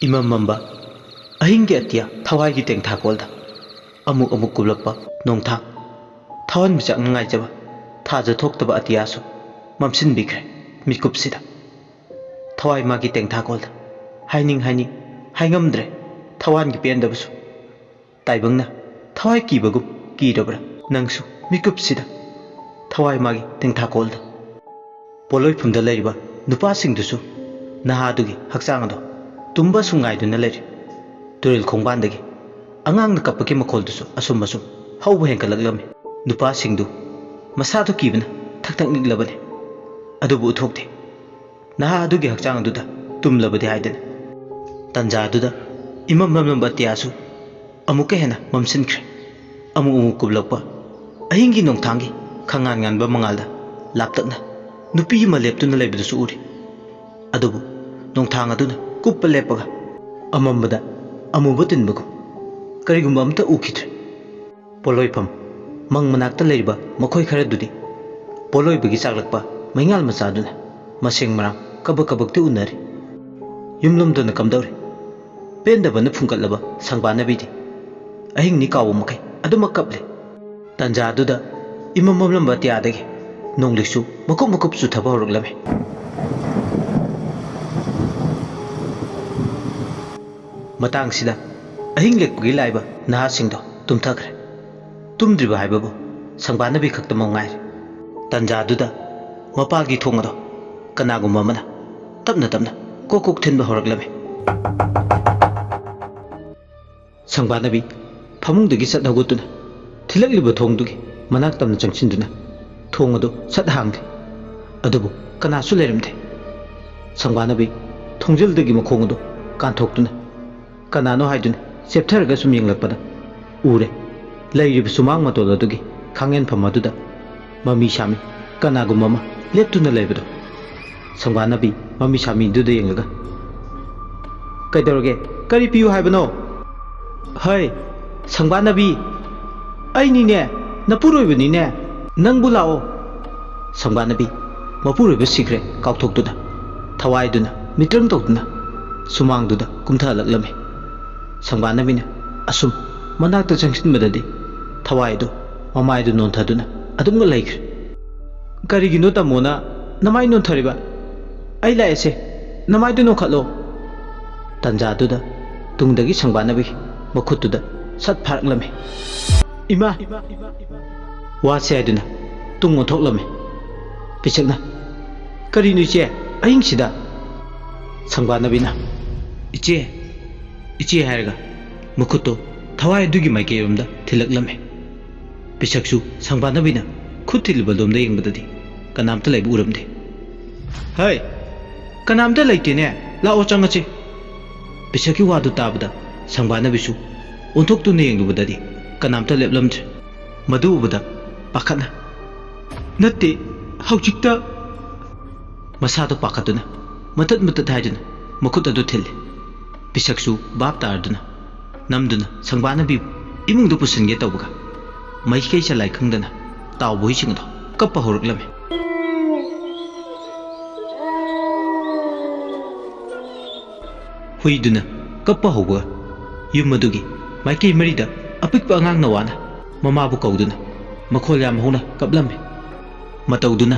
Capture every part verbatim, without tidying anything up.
ꯏꯃꯝ ꯃꯝꯕ ꯑꯍꯤꯡꯒꯤ ꯑꯇꯤꯌꯥ, ꯊꯋꯥꯏꯒꯤ ꯇꯦꯡꯊꯥꯀꯣꯜꯗ ꯑꯃꯨꯛ ꯑꯃꯨꯛ ꯀꯨꯞꯂꯛꯄ ꯅꯣꯡꯊꯥꯡ, ꯊꯋꯥꯟꯃꯤꯆꯥꯛꯅ ꯉꯥꯏꯖꯕ ꯊꯥꯖ ꯊꯣꯛꯇꯕ ꯑꯇꯤꯌꯥꯁꯨ ꯃꯝꯁꯤꯟꯕꯤꯈ꯭ꯔꯦ ꯃꯤꯀꯨꯞꯁꯤꯗ꯫ ꯊꯋꯥꯏ ꯃꯥꯒꯤ ꯇꯦꯡꯊꯥꯀꯣꯜꯗ ꯍꯥꯏꯅꯤꯡ ꯍꯥꯏꯅꯤꯡ ꯍꯥꯏꯉꯝꯗ꯭ꯔꯦ ꯊꯋꯥꯟꯒꯤ ꯄꯦꯟꯗꯕꯁꯨ꯫ ꯇꯥꯏꯕꯪꯅ ꯊꯋꯥꯏ ꯀꯤꯕꯒꯨꯝ ꯀꯤꯔꯕ꯭ꯔꯥ ꯅꯪꯁꯨ ꯃꯤꯀꯨꯞꯁꯤꯗ? ꯊꯋꯥꯏ ꯃꯥꯒꯤ ꯇꯦꯡꯊꯥꯀꯣꯜꯗ꯫ ꯄꯣꯠꯂꯣꯏꯐꯝꯗ ꯂꯩꯔꯤꯕ ꯅꯨꯄꯥꯁꯤꯡꯗꯨꯁꯨ ꯅꯍꯥꯗꯨꯒꯤ ꯍꯛꯆꯥꯡ ꯑꯗꯣ ꯇꯨꯝꯕ ꯁꯨꯝ ꯉꯥꯏꯗꯨꯅ ꯂꯩꯔꯤ꯫ ꯇꯨꯔꯦꯜ ꯈꯣꯡꯕꯥꯟꯗꯒꯤ ꯑꯉꯥꯡꯅ ꯀꯞꯄꯒꯤ ꯃꯈꯣꯜꯗꯨꯁꯨ ꯑꯁꯨꯝ ꯑꯁꯨꯝ ꯍꯧꯕ ꯍꯦꯟꯒꯠꯂꯛꯂꯝꯃꯤ꯫ ꯅꯨꯄꯥꯁꯤꯡꯗꯨ ꯃꯁꯥꯗꯣ ꯀꯤꯕꯅ ꯊꯛ ꯊꯛ ꯅꯤꯛꯂꯕꯅꯤ꯫ ꯑꯗꯨꯕꯨ ꯎꯊꯣꯛꯇꯦ꯫ ꯅꯍꯥ ꯑꯗꯨꯒꯤ ꯍꯛꯆꯥꯡ ꯑꯗꯨꯗ ꯇꯨꯝꯂꯕꯗꯤ ꯍꯥꯏꯗꯅ꯫ ꯇꯟꯖꯥ ꯑꯗꯨꯗ ꯏꯃꯝ ꯃꯝꯂꯝꯕ ꯑꯇꯤꯌꯥꯁꯨ ꯑꯃꯨꯛꯀ ꯍꯦꯟꯅ ꯃꯝꯁꯤꯟꯈ꯭ꯔꯦ꯫ ꯑꯃꯨꯛ ꯑꯃꯨꯛ ꯀꯨꯞꯂꯛꯄ ꯑꯍꯤꯡꯒꯤ ꯅꯣꯡꯊꯥꯡꯒꯤ ꯈꯪꯉꯥꯟ ꯉꯥꯟꯕ ꯃꯉꯥꯜꯗ ꯂꯥꯞꯇꯛꯅ ꯅꯨꯄꯤ ꯑꯃ ꯂꯦꯞꯇꯨꯅ ꯂꯩꯕꯗꯨꯁꯨ ꯎꯔꯤ꯫ ꯑꯗꯨꯕꯨ ꯅꯣꯡꯊꯥꯡ ꯑꯗꯨꯅ ꯀꯨꯞꯄ ꯂꯦꯞꯄꯒ ꯑꯃꯝꯕꯗ ꯑꯃꯨꯕ ꯇꯤꯟꯕꯒꯨꯝ ꯀꯔꯤꯒꯨꯝꯕ ꯑꯃꯠꯇ ꯎꯈꯤꯗ꯭ꯔꯦ꯫ ꯄꯣꯠꯂꯣꯏꯐꯝ ꯃꯪ ꯃꯅꯥꯛꯇ ꯂꯩꯔꯤꯕ ꯃꯈꯣꯏ ꯈꯔꯗꯨꯗꯤ ꯄꯣꯠꯂꯣꯏꯕꯒꯤ ꯆꯥꯛꯂꯛꯄ ꯃꯩꯉꯥꯜ ꯃꯆꯥꯗꯨꯅ ꯃꯁꯦꯡ ꯃꯔꯥꯡ ꯀꯕꯛ ꯀꯕꯛꯇꯤ ꯎꯅꯔꯤ꯫ ꯌꯨꯝꯂꯣꯝꯗꯅ ꯀꯝꯗꯧꯔꯤ? ꯄꯦꯟꯗꯕꯅ ꯐꯨꯡꯒꯠꯂꯕ ꯁꯪꯕꯥꯅꯕꯤꯗꯤ ꯑꯍꯤꯡꯅꯤ ꯀꯥꯎꯕ ꯃꯈꯩ ꯑꯗꯨꯃꯛ ꯀꯞꯂꯤ꯫ ꯇꯟꯖꯥꯗꯨꯗ ꯏꯃꯝ ꯃꯝꯂꯝꯕ ꯑꯇꯤꯌꯥꯗꯒꯤ ꯅꯣꯡꯂꯤꯛꯁꯨ ꯃꯀꯨꯞ ꯃꯀꯨꯞ ꯆꯨꯊꯕ ꯍꯧꯔꯛꯂꯝꯃꯤ꯫ ꯃꯇꯥꯡꯁꯤꯗ ꯑꯍꯤꯡ ꯂꯦꯛꯄꯒꯤ ꯂꯥꯛꯏꯕ ꯅꯍꯥꯁꯤꯡꯗꯣ ꯇꯨꯝꯊꯈ꯭ꯔꯦ꯫ ꯇꯨꯝꯗ꯭ꯔꯤꯕ ꯍꯥꯏꯕꯕꯨ ꯁꯪꯕꯥꯅꯕꯤ ꯈꯛꯇꯃꯛ ꯉꯥꯏꯔꯦ꯫ ꯇꯟꯖꯥꯗꯨꯗ ꯃꯄꯥꯜꯒꯤ ꯊꯣꯡ ꯑꯗꯣ ꯀꯅꯥꯒꯨꯝꯕ ꯑꯃꯅ ꯇꯞꯅ ꯇꯞꯅ ꯀꯣꯛ ꯀꯣꯛ ꯊꯤꯟꯕ ꯍꯧꯔꯛꯂꯝꯃꯤ꯫ ꯁꯪꯕꯥꯅꯕꯤ ꯐꯃꯨꯡꯗꯒꯤ ꯁꯠ ꯍꯧꯒꯠꯇꯨꯅ ꯊꯤꯜꯂꯛꯂꯤꯕ ꯊꯣꯡꯗꯨꯒꯤ ꯃꯅꯥꯛ ꯇꯝꯅ ꯆꯪꯁꯤꯟꯗꯨꯅ ꯊꯣꯡ ꯑꯗꯨ ꯁꯠ ꯍꯥꯡꯈꯤ꯫ ꯑꯗꯨꯕꯨ ꯀꯅꯥꯁꯨ ꯂꯩꯔꯝꯗꯦ꯫ ꯁꯪꯕꯥꯅꯕꯤ ꯊꯣꯡꯖꯤꯜꯗꯒꯤ ꯃꯈꯣꯡ ꯑꯗꯨ ꯀꯥꯟꯊꯣꯛꯇꯨꯅ ꯀꯅꯥꯅꯣ ꯍꯥꯏꯗꯨꯅ ꯆꯦꯞꯊꯔꯒ ꯁꯨꯝ ꯌꯦꯡꯂꯛꯄꯗ ꯎꯔꯦ, ꯂꯩꯔꯤꯕ ꯁꯨꯃꯥꯡ ꯃꯇꯣꯜ ꯑꯗꯨꯒꯤ ꯈꯥꯡꯉꯦꯟꯐꯝ ꯑꯗꯨꯗ ꯃꯃꯤ ꯁꯥꯃꯤ ꯀꯅꯥꯒꯨꯝꯕ ꯑꯃ ꯂꯦꯞꯇꯨꯅ ꯂꯩꯕꯗꯣ꯫ ꯁꯪꯕꯥꯅꯕꯤ ꯃꯃꯤ ꯁꯥꯃꯤꯗꯨꯗ ꯌꯦꯡꯂꯒ, "ꯀꯩꯗꯧꯔꯒꯦ? ꯀꯔꯤ ꯄꯤꯌꯨ ꯍꯥꯏꯕꯅꯣ?" "ꯍꯩ, ꯁꯪꯕꯥꯅꯕꯤ, ꯑꯩꯅꯤꯅꯦ, ꯅꯄꯨꯔꯣꯏꯕꯅꯤꯅꯦ, ꯅꯪꯕꯨ ꯂꯥꯛꯑꯣ꯫" ꯁꯪꯕꯥꯅꯕꯤ ꯃꯄꯨꯔꯣꯏꯕ ꯁꯤꯈ꯭ꯔꯦ ꯀꯥꯎꯊꯣꯛꯇꯨꯅ, ꯊꯋꯥꯏꯗꯨꯅ ꯃꯤꯇ꯭ꯔꯪ ꯇꯧꯗꯨꯅ ꯁꯨꯃꯥꯡꯗꯨꯗ ꯀꯨꯝꯊꯍꯜꯂꯛꯂꯝꯃꯤ꯫ ꯁꯪꯕꯥꯅꯕꯤꯅ ꯑꯁꯨꯝ ꯃꯅꯥꯛꯇ ꯆꯪꯁꯤꯟꯕꯗꯗꯤ ꯊꯋꯥꯏꯗꯨ ꯃꯃꯥꯏꯗꯨ ꯅꯣꯟꯊꯗꯨꯅ ꯑꯗꯨꯝꯒ ꯂꯩꯈ꯭ꯔꯦ꯫ "ꯀꯔꯤꯒꯤꯅꯣ ꯇꯥꯃꯣꯅ ꯅꯃꯥꯏ ꯅꯣꯟꯊꯔꯤꯕ? ꯑꯩ ꯂꯥꯛꯑꯦꯁꯦ, ꯅꯃꯥꯏꯗꯨ ꯅꯣꯟꯈꯠꯂꯣ꯫" ꯇꯟꯖꯥꯗꯨꯗ ꯇꯨꯡꯗꯒꯤ ꯁꯪꯕꯥꯅꯕꯤ ꯃꯈꯨꯠꯇꯨꯗ ꯁꯠ ꯐꯥꯔꯛꯂꯝꯃꯤ꯫ "ꯏꯃꯥ!" ꯋꯥꯁꯦ ꯍꯥꯏꯗꯨꯅ ꯇꯨꯡ ꯑꯣꯟꯊꯣꯛꯂꯝꯃꯤ꯫ ꯄꯤꯁꯛꯅ, "ꯀꯔꯤꯅꯣ ꯏꯆꯦ, ꯑꯍꯤꯡꯁꯤꯗ?" ꯁꯪꯕꯥꯅꯕꯤꯅ, "ꯏꯆꯦ, ꯏꯆꯦ" ꯍꯥꯏꯔꯒ ꯃꯈꯨꯠꯇꯣ ꯊꯋꯥꯏ ꯑꯗꯨꯒꯤ ꯃꯥꯏꯀꯩꯔꯣꯝꯗ ꯊꯤꯜꯂꯛꯂꯝꯃꯤ꯫ ꯄꯤꯁꯛꯁꯨ ꯁꯪꯕꯥꯅꯕꯤꯅ ꯈꯨꯠ ꯊꯤꯜꯂꯤꯕ ꯂꯣꯝꯗ ꯌꯦꯡꯕꯗꯗꯤ ꯀꯅꯥꯝꯇ ꯂꯩꯕ ꯎꯔꯝꯗꯦ꯫ "ꯍꯩ, ꯀꯅꯥꯝꯇ ꯂꯩꯇꯦꯅꯦ, ꯂꯥꯛꯑꯣ ꯆꯪꯉꯁꯤ꯫" ꯄꯤꯁꯛꯀꯤ ꯋꯥꯗꯨ ꯇꯥꯕꯗ ꯁꯪꯕꯥꯅꯕꯤꯁꯨ ꯑꯣꯟꯊꯣꯛꯇꯨꯅ ꯌꯦꯡꯂꯨꯕꯗꯗꯤ ꯀꯅꯥꯝꯇ ꯂꯦꯞꯂꯝꯗ꯭ꯔꯦ꯫ ꯃꯗꯨ ꯎꯕꯗ ꯄꯥꯈꯠꯅ, "ꯅꯠꯇꯦ, ꯍꯧꯖꯤꯛꯇ!" ꯃꯁꯥꯗꯣ ꯄꯥꯈꯠꯇꯨꯅ ꯃꯇꯠ ꯃꯇꯠ ꯍꯥꯏꯗꯨꯅ ꯃꯈꯨꯠ ꯑꯗꯨ ꯊꯤꯜꯂꯤ꯫ ꯄꯤꯁꯛꯁꯨ ꯚꯥꯞ ꯇꯥꯔꯗꯨꯅ ꯅꯝꯗꯨꯅ ꯁꯪꯕꯥꯅꯕꯤꯕꯨ ꯏꯃꯨꯡꯗ ꯄꯨꯁꯤꯟꯒꯦ ꯇꯧꯕꯒ ꯃꯥꯏꯀꯩ ꯆꯂꯥꯏ ꯈꯪꯗꯅ ꯇꯥꯎꯕ ꯍꯨꯏꯁꯤꯡ ꯑꯗꯣ ꯀꯞꯄ ꯍꯧꯔꯛꯂꯝꯃꯤ꯫ ꯍꯨꯏꯗꯨꯅ ꯀꯞꯄ ꯍꯧꯕꯒ ꯌꯨꯝ ꯑꯗꯨꯒꯤ ꯃꯥꯏꯀꯩ ꯃꯔꯤꯗ ꯑꯄꯤꯛꯄ ꯑꯉꯥꯡ ꯅꯋꯥꯅ ꯃꯃꯥꯕꯨ ꯀꯧꯗꯨꯅ ꯃꯈꯣꯜ ꯌꯥꯝ ꯍꯧꯅ ꯀꯞꯂꯝꯃꯤ꯫ ꯃꯇꯧꯗꯨꯅ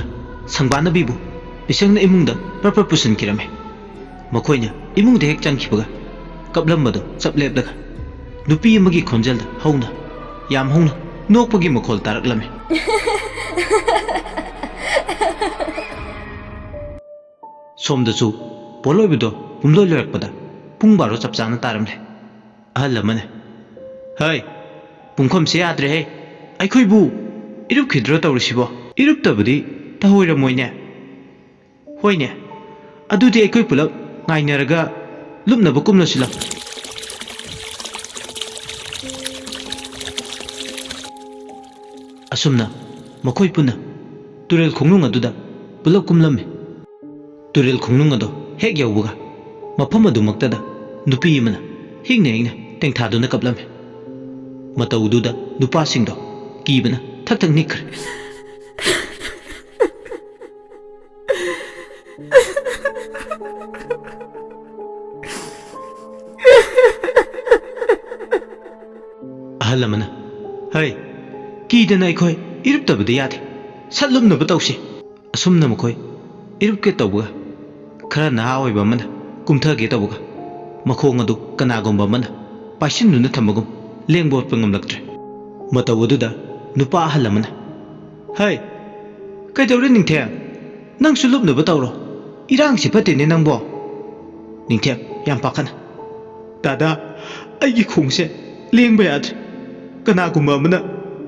ꯁꯪꯕꯥꯅꯕꯤꯕꯨ ꯄꯤꯁꯛꯅ ꯏꯃꯨꯡꯗ ꯄ꯭ꯔꯞ ꯄ꯭ꯔꯞ ꯄꯨꯁꯤꯟꯈꯤꯔꯝꯃꯤ꯫ ꯃꯈꯣꯏꯅ ꯏꯃꯨꯡꯗ ꯍꯦꯛ ꯆꯪꯈꯤꯕꯒ ꯀꯞꯂꯝꯕꯗꯨ ꯆꯞ ꯂꯦꯞꯂꯒ ꯅꯨꯄꯤ ꯑꯃꯒꯤ ꯈꯣꯟꯖꯦꯜꯗ ꯍꯧꯅ, ꯌꯥꯝ ꯍꯧꯅ ꯅꯣꯛꯄꯒꯤ ꯃꯈꯣꯜ ꯇꯥꯔꯛꯂꯝꯃꯤ꯫ ꯁꯣꯝꯗꯁꯨ ꯄꯣꯠꯂꯣꯏꯕꯗꯣ ꯄꯨꯝꯂꯣꯏ ꯂꯣꯏꯔꯛꯄꯗ ꯄꯨꯡ ꯕꯥꯔꯣ ꯆꯞ ꯆꯥꯅ ꯇꯥꯔꯝꯂꯦ꯫ ꯑꯍꯜ ꯑꯃꯅ, "ꯍꯩ, ꯄꯨꯡꯈꯝꯁꯦ ꯌꯥꯗ꯭ꯔꯦꯍꯦ꯫ ꯑꯩꯈꯣꯏꯕꯨ ꯏꯔꯨꯞꯈꯤꯗ꯭ꯔꯣ ꯇꯧꯔꯤꯁꯤꯕꯣ? ꯏꯔꯨꯞꯇꯕꯗꯤ ꯇꯧꯍꯣꯏꯔꯝꯃꯣꯏꯅꯦ꯫ ꯍꯣꯏꯅꯦ, ꯑꯗꯨꯗꯤ ꯑꯩꯈꯣꯏ ꯄꯨꯂꯞ ꯉꯥꯏꯅꯔꯒ ꯂꯨꯞꯅꯕ ꯀꯨꯝꯂꯁꯤ ꯂꯥꯎ꯫" ꯑꯁꯨꯝꯅ ꯃꯈꯣꯏ ꯄꯨꯟꯅ ꯇꯨꯔꯦꯜ ꯈꯣꯡꯅꯨꯡ ꯑꯗꯨꯗ ꯄꯨꯂꯞ ꯀꯨꯝꯂꯝꯃꯤ꯫ ꯇꯨꯔꯦꯜ ꯈꯣꯡꯅꯨꯡ ꯑꯗꯣ ꯍꯦꯛ ꯌꯧꯕꯒ ꯃꯐꯝ ꯑꯗꯨꯃꯛꯇꯗ ꯅꯨꯄꯤ ꯑꯃꯅ ꯍꯤꯡꯅ ꯍꯤꯡꯅ ꯇꯦꯡꯊꯥꯗꯨꯅ ꯀꯞꯂꯝꯃꯤ꯫ ꯃꯇꯧꯗꯨꯗ ꯅꯨꯄꯥꯁꯤꯡꯗꯣ ꯀꯤꯕꯅ ꯊꯛ ꯊꯛ ꯅꯤꯛꯈ꯭ꯔꯦ꯫ ꯑꯍꯜ ꯑꯃꯅ, "ꯍꯩ, ꯀꯤꯗꯅ ꯑꯩꯈꯣꯏ ꯏꯔꯨꯞꯇꯕꯗꯤ ꯌꯥꯗꯦ, ꯁꯠ ꯂꯨꯞꯅꯕ ꯇꯧꯁꯤ"꯫ ꯑꯁꯨꯝꯅ ꯃꯈꯣꯏ ꯏꯔꯨꯞꯀꯦ ꯇꯧꯕꯒ, ꯈꯔ ꯅꯍꯥ ꯑꯣꯏꯕ ꯑꯃꯅ ꯀꯨꯝꯊꯒꯦ ꯇꯧꯕꯒ, ꯃꯈꯣꯡ ꯑꯗꯨ ꯀꯅꯥꯒꯨꯝꯕ ꯑꯃꯅ ꯄꯥꯏꯁꯤꯟꯗꯨꯅ ꯊꯝꯕꯒꯨꯝ ꯂꯦꯡꯕ ꯑꯣꯠꯄ ꯉꯝꯂꯛꯇ꯭ꯔꯦ꯫ ꯃꯇꯧ ꯑꯗꯨꯗ ꯅꯨꯄꯥ ꯑꯍꯜ ꯑꯃꯅ, "ꯍꯩ, ꯀꯩꯗꯧꯔꯦ ꯅꯤꯡꯊꯦꯝ? ꯅꯪꯁꯨ ꯂꯨꯞꯅꯕ ꯇꯧꯔꯣ꯫ ꯏꯔꯥꯡꯁꯤ ꯐꯠꯇꯦꯅꯦ ꯅꯪꯕꯣ"꯫ ꯅꯤꯡꯊꯦꯝ ꯌꯥꯝ ꯄꯥꯈꯠꯅ, "ꯗꯥꯗꯥ, ꯑꯩꯒꯤ ꯈꯣꯡꯁꯦ ꯂꯦꯡꯕ ꯌꯥꯗ꯭ꯔꯦ꯫ ꯀꯅꯥꯒꯨꯝꯕ ꯑꯃꯅ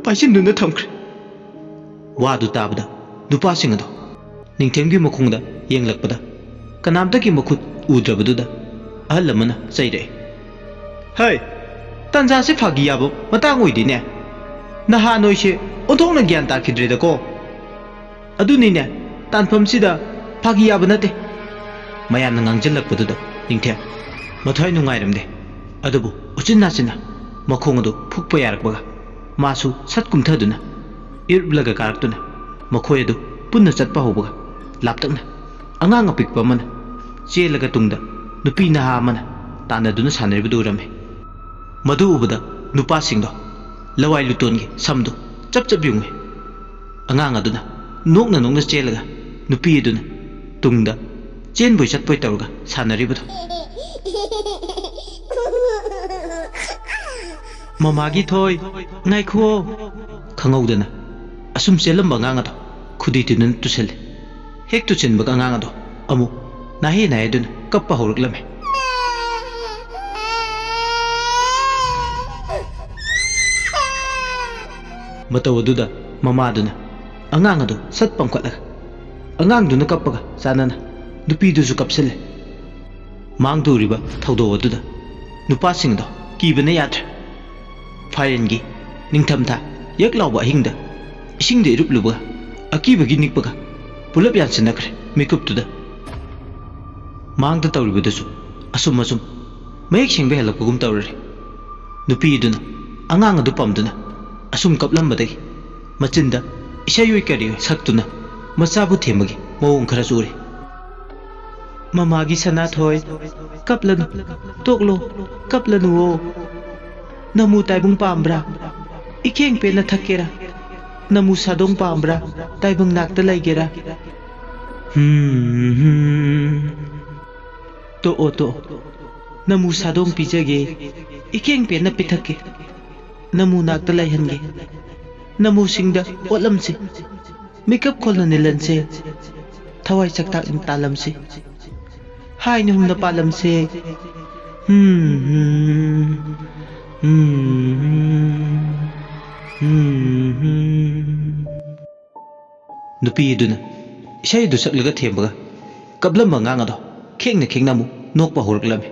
ꯄꯥꯏꯁꯤꯟꯗꯨꯅ ꯊꯝꯈ꯭ꯔꯦ"꯫ ꯋꯥꯗꯨ ꯇꯥꯕꯗ ꯅꯨꯄꯥꯁꯤꯡ ꯑꯗꯨ ꯅꯤꯡꯊꯦꯝꯒꯤ ꯃꯈꯣꯡꯗ ꯌꯦꯡꯂꯛꯄꯗ, ꯀꯅꯥꯝꯇꯒꯤ ꯃꯈꯨꯠ ꯎꯗ꯭ꯔꯕꯗꯨꯗ ꯑꯍꯜ ꯑꯃꯅ ꯆꯩꯔꯛꯏ, "ꯍꯩ, ꯇꯟꯖꯥꯁꯦ ꯐꯥꯒꯤ ꯌꯥꯕ ꯃꯇꯥꯡ ꯑꯣꯏꯗꯦꯅꯦ꯫ ꯅꯍꯥ ꯅꯣꯏꯁꯦ ꯑꯣꯟꯊꯣꯛꯅ ꯒ꯭ꯌꯥꯟ ꯇꯥꯈꯤꯗ꯭ꯔꯦꯗꯀꯣ꯫ ꯑꯗꯨꯅꯤꯅꯦ, ꯇꯥꯟꯐꯝꯁꯤꯗ ꯐꯥꯒꯤ ꯌꯥꯕ ꯅꯠꯇꯦ"꯫ ꯃꯌꯥꯝꯅ ꯉꯥꯡꯖꯜꯂꯛꯄꯗꯨꯗ ꯅꯤꯡꯊꯦꯝ ꯃꯊ꯭ꯋꯥꯏ ꯅꯨꯡꯉꯥꯏꯔꯝꯗꯦ꯫ ꯑꯗꯨꯕꯨ ꯎꯆꯤꯟ ꯅꯥꯆꯤꯟꯅ ꯃꯈꯣꯡ ꯑꯗꯨ ꯐꯨꯛꯄ ꯌꯥꯔꯛꯄꯒ, ꯃꯥꯁꯨ ꯁꯠ ꯀꯨꯝꯊꯗꯨꯅ ꯏꯔꯨꯞꯂꯒ ꯀꯥꯔꯛꯇꯨꯅ ꯃꯈꯣꯏ ꯑꯗꯨ ꯄꯨꯟꯅ ꯆꯠꯄ ꯍꯧꯕꯒ, ꯂꯥꯞꯇꯛꯅ ꯑꯉꯥꯡ ꯑꯄꯤꯛꯄ ꯑꯃꯅ ꯆꯦꯜꯂꯒ ꯇꯨꯡꯗ ꯅꯨꯄꯤ ꯅꯍꯥ ꯑꯃꯅ ꯇꯥꯟꯅꯗꯨꯅ ꯁꯥꯟꯅꯔꯤꯕꯗꯨ ꯎꯔꯝꯃꯤ꯫ ꯃꯗꯨ ꯎꯕꯗ ꯅꯨꯄꯥꯁꯤꯡꯗꯣ ꯂꯋꯥꯏ ꯂꯨꯇꯣꯟꯒꯤ ꯁꯝꯗꯨ ꯆꯞ ꯆꯞ ꯌꯨꯡꯉꯤ꯫ ꯑꯉꯥꯡ ꯑꯗꯨꯅ ꯅꯣꯛꯅ ꯅꯣꯛꯅ ꯆꯦꯜꯂꯒ ꯅꯨꯄꯤ ꯑꯗꯨꯅ ꯇꯨꯡꯗ ꯆꯦꯟꯕꯣꯏ ꯆꯠꯄꯣꯏ ꯇꯧꯔꯒ ꯁꯥꯟꯅꯔꯤꯕꯗꯨ꯫ "ꯃꯃꯥꯒꯤ ꯊꯣꯏ, ꯉꯥꯏꯈꯨꯑꯣ!" ꯈꯪꯍꯧꯗꯅ ꯑꯁꯨꯝ ꯆꯦꯜꯂꯝꯕ ꯑꯉꯥꯡ ꯑꯗꯣ ꯈꯨꯗꯤ ꯇꯨꯗꯨꯅ ꯇꯨꯁꯤꯜꯂꯤ꯫ ꯍꯦꯛ ꯇꯨꯁꯤꯟꯕꯒ ꯑꯉꯥꯡ ꯑꯗꯣ ꯑꯃꯨꯛ ꯅꯥꯍꯦ ꯅꯥꯍꯦꯗꯨꯅ ꯀꯞꯄ ꯍꯧꯔꯛꯂꯝꯃꯤ꯫ ꯃꯇꯧ ꯑꯗꯨꯗ ꯃꯃꯥꯗꯨꯅ ꯑꯉꯥꯡ ꯑꯗꯨ ꯁꯠ ꯄꯝꯈꯠꯂꯒ, ꯑꯉꯥꯡꯗꯨꯅ ꯀꯞꯄꯒ ꯆꯥꯟꯅꯅ ꯅꯨꯄꯤꯗꯨꯁꯨ ꯀꯞꯁꯤꯜꯂꯦ꯫ ꯃꯥꯡꯗ ꯎꯔꯤꯕ ꯊꯧꯗꯣꯛ ꯑꯗꯨꯗ ꯅꯨꯄꯥꯁꯤꯡꯗꯣ ꯀꯤꯕꯅ ꯌꯥꯗ꯭ꯔꯦ꯫ ꯐꯥꯏꯔꯦꯟꯒꯤ ꯅꯤꯡꯊꯝꯊꯥ ꯌꯛ ꯂꯥꯎꯕ ꯑꯍꯤꯡꯗ ꯏꯁꯤꯡꯗ ꯏꯔꯨꯞꯂꯨꯕꯒ ꯑꯀꯤꯕꯒꯤ ꯅꯤꯛꯄꯒ ꯄꯨꯂꯞ ꯌꯥꯟꯁꯤꯟꯅꯈ꯭ꯔꯦ ꯃꯤꯀꯨꯞꯇꯨꯗ꯫ ꯃꯥꯡꯗ ꯇꯧꯔꯤꯕꯗꯨꯁꯨ ꯑꯁꯨꯝ ꯑꯁꯨꯝ ꯃꯌꯦꯛ ꯁꯦꯡꯕ ꯍꯦꯜꯂꯛꯄꯒꯨꯝ ꯇꯧꯔꯔꯦ꯫ ꯅꯨꯄꯤ ꯑꯗꯨꯅ ꯑꯉꯥꯡ ꯑꯗꯨ ꯄꯝꯗꯨꯅ ꯑꯁꯨꯝ ꯀꯞꯂꯝꯕꯗꯒꯤ ꯃꯆꯤꯟꯗ ꯏꯁꯩ ꯑꯣꯏ ꯀꯔꯤ ꯑꯣꯏ ꯁꯛꯇꯨꯅ ꯃꯆꯥꯕꯨ ꯊꯦꯝꯕꯒꯤ ꯃꯑꯣꯡ ꯈꯔꯁꯨ ꯎꯔꯦ꯫ ꯃꯃꯥꯒꯤ ꯁꯅꯥꯊꯣꯏ, ꯀꯞꯂꯅꯨ, ꯇꯣꯛꯂꯣ, ꯀꯞꯂꯅꯨꯋꯣ꯫ ꯅꯃꯨ ꯇꯥꯏꯕꯪ ꯄꯥꯝꯕ꯭ꯔꯥ? ꯏꯀꯦꯡ ꯄꯦꯟꯅ ꯊꯛꯀꯦꯔꯥ? ꯅꯃꯨ ꯁꯥꯗꯣꯡ ꯄꯥꯝꯕ꯭ꯔꯥ? ꯇꯥꯏꯕꯪ ꯅꯥꯛꯇ ꯂꯩꯒꯦꯔꯥ? ꯍꯝ, ꯍꯝ꯫ ꯇꯣꯛꯑꯣ, ꯇꯣꯛꯑꯣ꯫ ꯅꯃꯨ ꯁꯥꯗꯣꯡ ꯄꯤꯖꯒꯦ꯫ ꯏꯀꯦꯡ ꯄꯦꯟꯅ ꯄꯤꯊꯛꯀꯦ꯫ ꯅꯃꯨ ꯅꯥꯛꯇ ꯂꯩꯍꯟꯒꯦ꯫ ꯅꯃꯨꯁꯤꯡꯗ ꯑꯣꯠꯂꯝꯁꯤ꯫ ꯃꯤꯀꯞ ꯈꯣꯜꯅ ꯅꯤꯜꯍꯟꯁꯦ꯫ ꯊꯋꯥꯏ ꯆꯥꯛꯇꯥꯛꯅ ꯇꯥꯜꯂꯝꯁꯤ꯫ ꯍꯥꯏꯅ ꯍꯨꯝꯅ ꯄꯥꯜꯂꯝꯁꯦ꯫ ꯍꯝ, ꯍꯝ, ꯍꯝ, ꯍꯝ, ꯍꯝ꯫ ꯅꯨꯄꯤ ꯑꯗꯨꯅ ꯏꯁꯩ ꯑꯗꯨ ꯁꯛꯂꯒ ꯊꯦꯝꯕꯒ ꯀꯞꯂꯝꯕ ꯑꯉꯥꯡ ꯑꯗꯣ ꯈꯦꯡꯅ ꯈꯦꯡꯅ ꯑꯃꯨꯛ ꯅꯣꯛꯄ ꯍꯧꯔꯛꯂꯝꯃꯤ꯫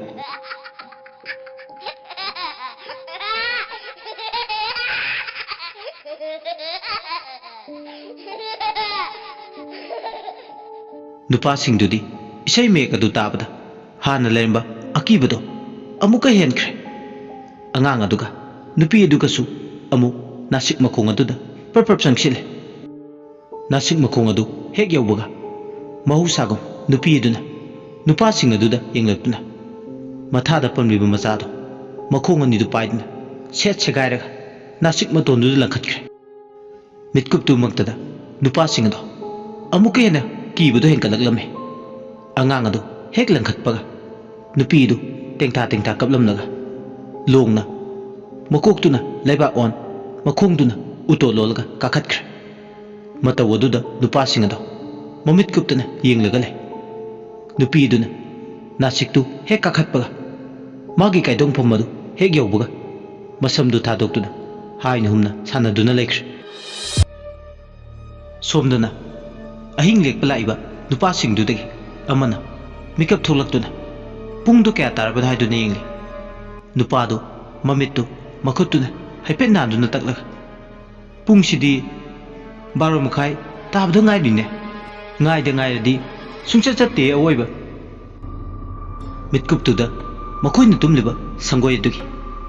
ꯅꯨꯄꯥꯁꯤꯡꯗꯨꯗꯤ ꯏꯁꯩ ꯃꯌꯦꯛ ꯑꯗꯨ ꯇꯥꯕꯗ ꯍꯥꯟꯅ ꯂꯩꯔꯝꯕ ꯑꯀꯤꯕꯗꯣ ꯑꯃꯨꯛꯀ ꯍꯦꯟꯈ꯭ꯔꯦ꯫ ꯑꯉꯥꯡ ꯑꯗꯨꯒ ꯅꯨꯄꯤ ꯑꯗꯨꯒꯁꯨ ꯑꯃꯨꯛ ꯅꯥꯁꯤꯛ ꯃꯈꯣꯡ ꯑꯗꯨꯗ ꯄ꯭ꯔꯞ ꯄ꯭ꯔꯞ ꯆꯪꯁꯤꯜꯂꯦ꯫ ꯅꯥꯁꯤꯛ ꯃꯈꯣꯡ ꯑꯗꯨ ꯍꯦꯛ ꯌꯧꯕꯒ ꯃꯍꯧꯁꯥꯒꯨꯝ ꯅꯨꯄꯤ ꯑꯗꯨꯅ ꯅꯨꯄꯥꯁꯤꯡ ꯑꯗꯨꯗ ꯌꯦꯡꯂꯛꯇꯨꯅ ꯃꯊꯥꯗ ꯄꯝꯂꯤꯕ ꯃꯆꯥꯗꯨ ꯃꯈꯣꯡ ꯑꯅꯤꯗꯨ ꯄꯥꯏꯗꯨꯅ ꯁꯦꯠ ꯁꯦꯒꯥꯏꯔꯒ ꯅꯥꯁꯤꯛ ꯃꯇꯣꯟꯗꯨꯗ ꯂꯪꯈꯠꯈ꯭ꯔꯦ꯫ ꯃꯤꯠꯀꯨꯞꯇꯨꯃꯛꯇꯗ ꯅꯨꯄꯥꯁꯤꯡ ꯑꯗꯣ ꯑꯃꯨꯛꯀ ꯍꯦꯟꯅ ꯀꯤꯕꯗꯣ ꯍꯦꯟꯒꯠꯂꯛꯂꯝꯃꯤ꯫ ꯑꯉꯥꯡ ꯑꯗꯨ ꯍꯦꯛ ꯂꯪꯈꯠꯄꯒ ꯅꯨꯄꯤ ꯑꯗꯨ ꯇꯦꯡꯊꯥ ꯇꯦꯡꯊꯥ ꯀꯞꯂꯝꯂꯒ ꯂꯣꯡꯅ ꯃꯀꯣꯛꯇꯨꯅ ꯂꯩꯕꯥꯛ ꯑꯣꯟ, ꯃꯈꯣꯡꯗꯨꯅ ꯎꯇꯣ ꯂꯣꯜꯂꯒ ꯀꯥꯈꯠꯈ꯭ꯔꯦ꯫ ꯃꯇꯧ ꯑꯗꯨꯗ ꯅꯨꯄꯥꯁꯤꯡ ꯑꯗꯣ ꯃꯃꯤꯠ ꯀꯨꯞꯇꯅ ꯌꯦꯡꯂꯒ ꯂꯩ꯫ ꯅꯨꯄꯤ ꯑꯗꯨꯅ ꯅꯥꯁꯤꯛꯇꯨ ꯍꯦꯛ ꯀꯥꯈꯠꯄꯒ ꯃꯥꯒꯤ ꯀꯥꯏꯗꯣꯡꯐꯝ ꯑꯗꯨ ꯍꯦꯛ ꯌꯧꯕꯒ ꯃꯁꯝꯗꯨ ꯊꯥꯗꯣꯛꯇꯨꯅ ꯍꯥꯏꯅ ꯍꯨꯝꯅ ꯁꯥꯟꯅꯗꯨꯅ ꯂꯩꯈ꯭ꯔꯦ꯫ ꯁꯣꯝꯗꯅ ꯑꯍꯤꯡ ꯂꯦꯛꯄ ꯂꯥꯛꯏꯕ ꯅꯨꯄꯥꯁꯤꯡꯗꯨꯗꯒꯤ ꯑꯃꯅ ꯃꯤꯀꯞ ꯊꯣꯛꯂꯛꯇꯨꯅ ꯄꯨꯡꯗꯨ ꯀꯌꯥ ꯇꯥꯔꯕꯅꯣ ꯍꯥꯏꯗꯨꯅ ꯌꯦꯡꯂꯤ꯫ ꯅꯨꯄꯥꯗꯨ ꯃꯃꯤꯠꯇꯨ ꯃꯈꯨꯠꯇꯨꯅ ꯍꯥꯏꯐꯦꯠ ꯅꯥꯟꯗꯨꯅ ꯇꯛꯂꯒ, "ꯄꯨꯡꯁꯤꯗꯤ ꯕꯥꯔꯣ ꯃꯈꯥꯏ ꯇꯥꯕꯗ ꯉꯥꯏꯔꯤꯅꯦ꯫ ꯉꯥꯏꯗ ꯉꯥꯏꯔꯗꯤ ꯁꯨꯡꯆꯠ ꯆꯠꯇꯦ ꯑꯋꯣꯏꯕ꯫" ꯃꯤꯠꯀꯨꯞꯇꯨꯗ ꯃꯈꯣꯏꯅ ꯇꯨꯝꯂꯤꯕ ꯁꯪꯒꯣꯏ ꯑꯗꯨꯒꯤ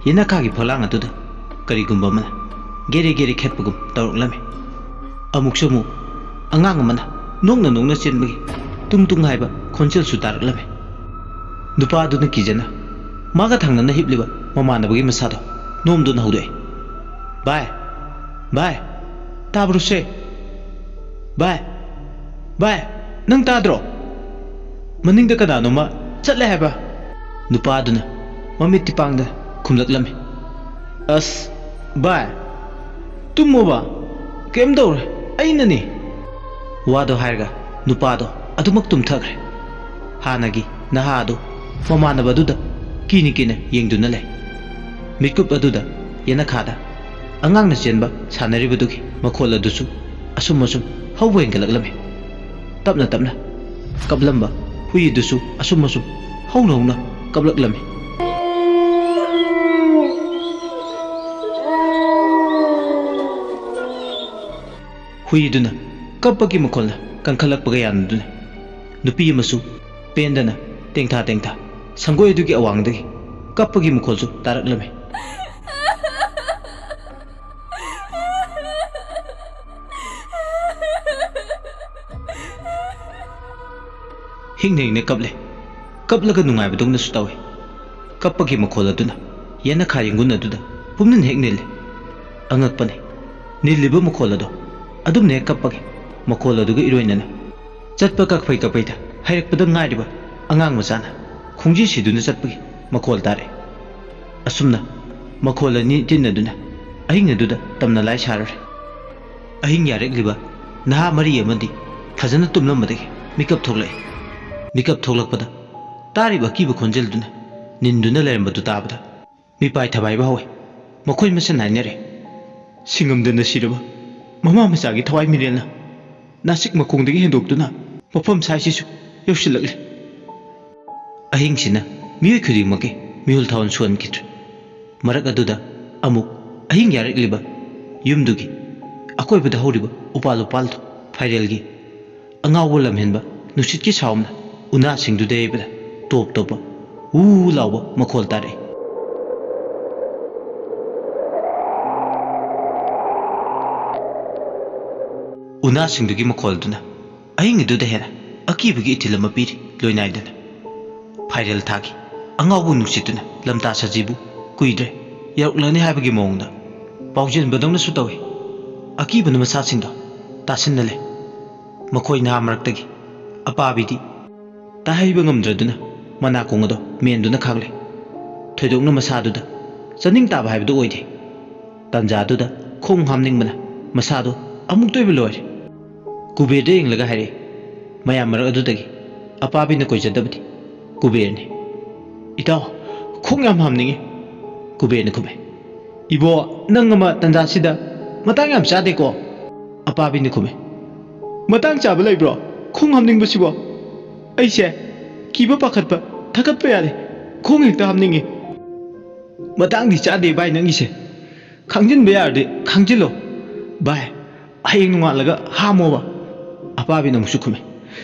ꯌꯦꯅꯈꯥꯒꯤ ꯐꯛꯂꯥꯡ ꯑꯗꯨꯗ ꯀꯔꯤꯒꯨꯝꯕ ꯑꯃꯅ ꯒꯦꯔꯦ ꯒꯦꯔꯦ ꯈꯦꯠꯄꯒꯨꯝ ꯇꯧꯔꯛꯂꯝꯃꯤ꯫ ꯑꯃꯨꯛꯁꯨ ꯑꯃꯨꯛ ꯑꯉꯥꯡ ꯑꯃꯅ ꯅꯣꯛꯅ ꯅꯣꯛꯅ ꯆꯦꯟꯕꯒꯤ ꯇꯨꯡ ꯇꯨꯡ ꯍꯥꯏꯕ ꯈꯣꯟꯖꯦꯜꯁꯨ ꯇꯥꯔꯛꯂꯝꯃꯤ꯫ ꯅꯨꯄꯥ ꯑꯗꯨꯅ ꯀꯤꯖꯅ ꯃꯥꯒ ꯊꯪꯅꯅ ꯍꯤꯞꯂꯤꯕ ꯃꯃꯥꯟꯅꯕꯒꯤ ꯃꯁꯥꯗꯣ ꯅꯣꯝꯗꯨꯅ ꯍꯧꯗꯣꯛꯏ꯫ "ꯚꯥꯏ, ꯚꯥꯏ, ꯇꯥꯕ꯭ꯔꯣ ꯁꯦ? ꯚꯥꯏ, ꯚꯥꯏ, ꯅꯪ ꯇꯥꯗ꯭ꯔꯣ? ꯃꯅꯤꯡꯗ ꯀꯅꯥꯅꯣꯃ ꯆꯠꯂꯦ ꯍꯥꯏꯕ?" ꯅꯨꯄꯥ ꯑꯗꯨꯅ ꯃꯃꯤꯠ ꯇꯤꯄꯥꯡꯗ ꯈꯨꯝꯂꯛꯂꯝꯃꯤ꯫ "ꯑꯁ, ꯚꯥꯏ, ꯇꯨꯝꯃꯣꯕ, ꯀꯩꯝ ꯇꯧꯔꯣꯏ, ꯑꯩꯅꯅꯤ꯫" ꯋꯥꯗꯣ ꯍꯥꯏꯔꯒ ꯅꯨꯄꯥꯗꯣ ꯑꯗꯨꯃꯛ ꯇꯨꯝꯊꯈ꯭ꯔꯦ꯫ ꯍꯥꯟꯅꯒꯤ ꯅꯍꯥ ꯑꯗꯨ ꯃꯃꯥꯟꯅꯕ ꯑꯗꯨꯗ ꯀꯤꯅ ꯀꯤꯅ ꯌꯦꯡꯗꯨꯅ ꯂꯩ꯫ ꯃꯤꯠꯀꯨꯞ ꯑꯗꯨꯗ ꯌꯦꯅꯈꯥꯗ ꯑꯉꯥꯡꯅ ꯆꯦꯟꯕ ꯁꯥꯟꯅꯔꯤꯕꯗꯨꯒꯤ ꯃꯈꯣꯜ ꯑꯗꯨꯁꯨ ꯑꯁꯨꯝ ꯑꯁꯨꯝ ꯍꯧꯕ ꯍꯦꯟꯒꯠꯂꯛꯂꯝꯃꯤ꯫ ꯇꯞꯅ ꯇꯞꯅ ꯀꯞꯂꯝꯕ ꯍꯨꯏ ꯑꯗꯨꯁꯨ ꯑꯁꯨꯝ ꯑꯁꯨꯝ ꯍꯧꯅ ꯍꯧꯅ ꯀꯞꯂꯛꯂꯝꯃꯤ꯫ ꯍꯨꯏ ꯑꯗꯨꯅ ꯀꯞꯄꯒꯤ ꯃꯈꯣꯜꯅ ꯀꯟꯈꯠꯂꯛꯄꯒ ꯌꯥꯅꯗꯨꯅ ꯅꯨꯄꯤ ꯑꯃꯁꯨ ꯄꯦꯟꯗꯅ ꯇꯦꯡꯊꯥ ꯇꯦꯡꯊꯥ ꯁꯪꯒꯣꯏ ꯑꯗꯨꯒꯤ ꯑꯋꯥꯡꯗꯒꯤ ꯀꯞꯄꯒꯤ ꯃꯈꯣꯜꯁꯨ ꯇꯥꯔꯛꯂꯝꯃꯤ꯫ ꯍꯤꯡꯅ ꯍꯤꯡꯅ ꯀꯞꯂꯦ꯫ ꯀꯞꯂꯒ ꯅꯨꯡꯉꯥꯏꯕꯗꯧꯅꯁꯨ ꯇꯧꯏ꯫ ꯀꯞꯄꯒꯤ ꯃꯈꯣꯜ ꯑꯗꯨꯅ ꯌꯦꯅꯈꯥ ꯌꯦꯡꯒꯨꯟ ꯑꯗꯨꯗ ꯄꯨꯝꯅꯤꯟ ꯍꯦꯛ ꯅꯤꯜꯂꯦ꯫ ꯑꯉꯛꯄꯅꯤ, ꯅꯤꯜꯂꯤꯕ ꯃꯈꯣꯜ ꯑꯗꯣ ꯑꯗꯨꯝꯅ ꯍꯦꯛ ꯀꯞꯄꯒꯤ ꯃꯈꯣꯜ ꯑꯗꯨꯒ ꯏꯔꯣꯏꯅꯅ ꯆꯠꯄ ꯀꯛꯐꯩ ꯀꯛꯐꯩꯗ ꯍꯩꯔꯛꯄꯗ ꯉꯥꯏꯔꯤꯕ ꯑꯉꯥꯡ ꯃꯆꯥꯅ ꯈꯣꯡꯖꯤ ꯁꯤꯗꯨꯅ ꯆꯠꯄꯒꯤ ꯃꯈꯣꯜ ꯇꯥꯔꯛꯏ꯫ ꯑꯁꯨꯝꯅ ꯃꯈꯣꯜ ꯑꯅꯤ ꯇꯤꯟꯅꯗꯨꯅ ꯑꯍꯤꯡ ꯑꯗꯨꯗ ꯇꯝꯅ ꯂꯥꯏ ꯁꯥꯔꯨꯔꯦ꯫ ꯑꯍꯤꯡ ꯌꯥꯔꯦꯛꯂꯤꯕ ꯅꯍꯥ ꯃꯔꯤ ꯑꯃꯗꯤ ꯐꯖꯅ ꯇꯨꯝꯂꯝꯕꯗꯒꯤ ꯃꯤꯀꯞ ꯊꯣꯛꯂꯛꯏ꯫ ꯃꯤꯀꯞ ꯊꯣꯛꯂꯛꯄꯗ ꯇꯥꯔꯤꯕ ꯑꯀꯤꯕ ꯈꯣꯟꯖꯦꯜꯗꯨꯅ ꯅꯤꯟꯗꯨꯅ ꯂꯩꯔꯝꯕꯗꯨ ꯇꯥꯕꯗ ꯃꯤꯄꯥꯏ ꯊꯕꯥꯏꯕ ꯍꯧꯏ꯫ ꯃꯈꯣꯏ ꯃꯁꯦꯟ ꯍꯥꯏꯅꯔꯦ, "ꯁꯤꯡꯉꯝꯗꯅ ꯁꯤꯔꯕ ꯃꯃꯥ ꯃꯆꯥꯒꯤ ꯊꯋꯥꯏ ꯃꯤꯔꯦꯜꯅ ꯅꯥꯁꯤꯛ ꯃꯈꯣꯡꯗꯒꯤ ꯍꯦꯟꯗꯣꯛꯇꯨꯅ ꯃꯐꯝ ꯁꯥꯏꯁꯤꯁꯨ ꯌꯧꯁꯤꯜꯂꯛꯂꯦ꯫" ꯑꯍꯤꯡꯁꯤꯅ ꯃꯤꯑꯣꯏ ꯈꯨꯗꯤꯡꯃꯛꯀꯤ ꯃꯤꯍꯨꯜ ꯊꯥꯍꯨꯜ ꯁꯨꯍꯟꯈꯤꯗ꯭ꯔꯦ꯫ ꯃꯔꯛ ꯑꯗꯨꯗ ꯑꯃꯨꯛ ꯑꯍꯤꯡ ꯌꯥꯔꯛꯂꯤꯕ ꯌꯨꯝꯗꯨꯒꯤ ꯑꯀꯣꯏꯕꯗ ꯍꯧꯔꯤꯕ ꯎꯄꯥꯜ ꯎꯄꯥꯜꯗꯨ ꯐꯥꯏꯔꯦꯜꯒꯤ ꯑꯉꯥꯎꯕ ꯂꯝꯍꯦꯟꯕ ꯅꯨꯡꯁꯤꯠꯀꯤ ꯁꯥꯎꯝꯅ ꯎꯅꯥꯁꯤꯡꯗꯨꯗ ꯌꯩꯕꯗ ꯇꯣꯞ ꯇꯣꯞꯄ ꯎ ꯂꯥꯎꯕ ꯃꯈꯣꯜ ꯇꯥꯔꯛꯏ꯫ ꯎꯅꯥꯁꯤꯡꯗꯨꯒꯤ ꯃꯈꯣꯜꯗꯨꯅ ꯑꯍꯤꯡ ꯑꯗꯨꯗ ꯍꯦꯟꯅ ꯑꯀꯤꯕꯒꯤ ꯏꯊꯤꯜ ꯑꯃ ꯄꯤꯔꯤ꯫ ꯂꯣꯏꯅꯥꯏꯗꯅ ꯐꯥꯏꯔꯦꯜ ꯊꯥꯒꯤ ꯑꯉꯥꯎꯕ ꯅꯨꯡꯁꯤꯠꯇꯨꯅ ꯂꯝꯇꯥ ꯁꯖꯤꯕꯨ ꯀꯨꯏꯗ꯭ꯔꯦ ꯌꯧꯔꯛꯂꯅꯤ ꯍꯥꯏꯕꯒꯤ ꯃꯑꯣꯡꯗ ꯄꯥꯎꯖꯦꯟꯕꯗꯧꯅꯁꯨ ꯇꯧꯏ꯫ ꯑꯀꯤꯕꯅ ꯃꯁꯥꯁꯤꯡꯗꯣ ꯇꯥꯁꯤꯟꯅ ꯂꯩ꯫ ꯃꯈꯣꯏ ꯅꯍꯥ ꯃꯔꯛꯇꯒꯤ ꯑꯄꯥꯕꯤꯗꯤ ꯇꯥꯍꯩꯕ ꯉꯝꯗ꯭ꯔꯗꯨꯅ ꯃꯅꯥꯀꯣꯡ ꯑꯗꯣ ꯃꯦꯟꯗꯨꯅ ꯈꯥꯡꯂꯦ꯫ ꯊꯣꯏꯗꯣꯛꯅ ꯃꯁꯥꯗꯨꯗ ꯆꯥꯅꯤꯡ ꯇꯥꯕ ꯍꯥꯏꯕꯗꯨ ꯑꯣꯏꯗꯦ꯫ ꯇꯥꯟꯖꯥꯗꯨꯗ ꯈꯣꯡ ꯍꯥꯝꯅꯤꯡꯕꯅ ꯃꯁꯥꯗꯨ ꯑꯃꯨꯛꯇ ꯑꯣꯏꯕ ꯂꯣꯏꯔꯦ꯫ ꯀꯨꯕꯦꯔꯗ ꯌꯦꯡꯂꯒ ꯍꯥꯏꯔꯛꯏ, ꯃꯌꯥꯝ ꯃꯔꯛ ꯑꯗꯨꯗꯒꯤ ꯑꯄꯥꯕꯤꯅ ꯀꯣꯏꯖꯗꯕꯗꯤ ꯀꯨꯕꯦꯔꯅꯤ꯫ "ꯏꯇꯥꯎ, ꯈꯣꯡ ꯌꯥꯝ ꯍꯥꯝꯅꯤꯡꯉꯤ꯫" ꯀꯨꯕꯦꯔꯅ ꯈꯨꯝꯃꯦ꯫ "ꯏꯕꯣ, ꯅꯪ ꯑꯃ ꯇꯥꯟꯖꯥꯁꯤꯗ ꯃꯇꯥꯡ ꯌꯥꯝ ꯆꯥꯗꯦꯀꯣ꯫" ꯑꯄꯥꯕꯤꯅ ꯈꯨꯝꯃꯦ꯫ "ꯃꯇꯥꯡ ꯆꯥꯕ ꯂꯩꯕ꯭ꯔꯣ ꯈꯣꯡ ꯍꯥꯝꯅꯤꯡꯕꯁꯤꯕꯣ? ꯑꯩꯁꯦ ꯀꯤꯕ ꯄꯥꯈꯠꯄ ꯊꯥꯒꯠꯄ ꯌꯥꯗꯦ, ꯈꯣꯡ ꯍꯦꯛꯇ ꯍꯥꯝꯅꯤꯡꯉꯤ꯫" "ꯃꯇꯥꯡꯗꯤ ꯆꯥꯗꯦ ꯚꯥꯏ ꯅꯪꯒꯤꯁꯦ, ꯈꯥꯡꯖꯤꯟꯕ ꯌꯥꯔꯗꯤ ꯈꯥꯡꯖꯤꯜꯂꯣ ꯚꯥꯏ, ꯍꯌꯦꯡ ꯅꯣꯡꯉꯥꯜꯂꯒ ꯍꯥꯝꯃꯣꯕ꯫" ꯑꯄꯥꯕꯤꯅ ꯑꯃꯨꯛꯁꯨ ꯈꯨꯝꯃꯦ꯫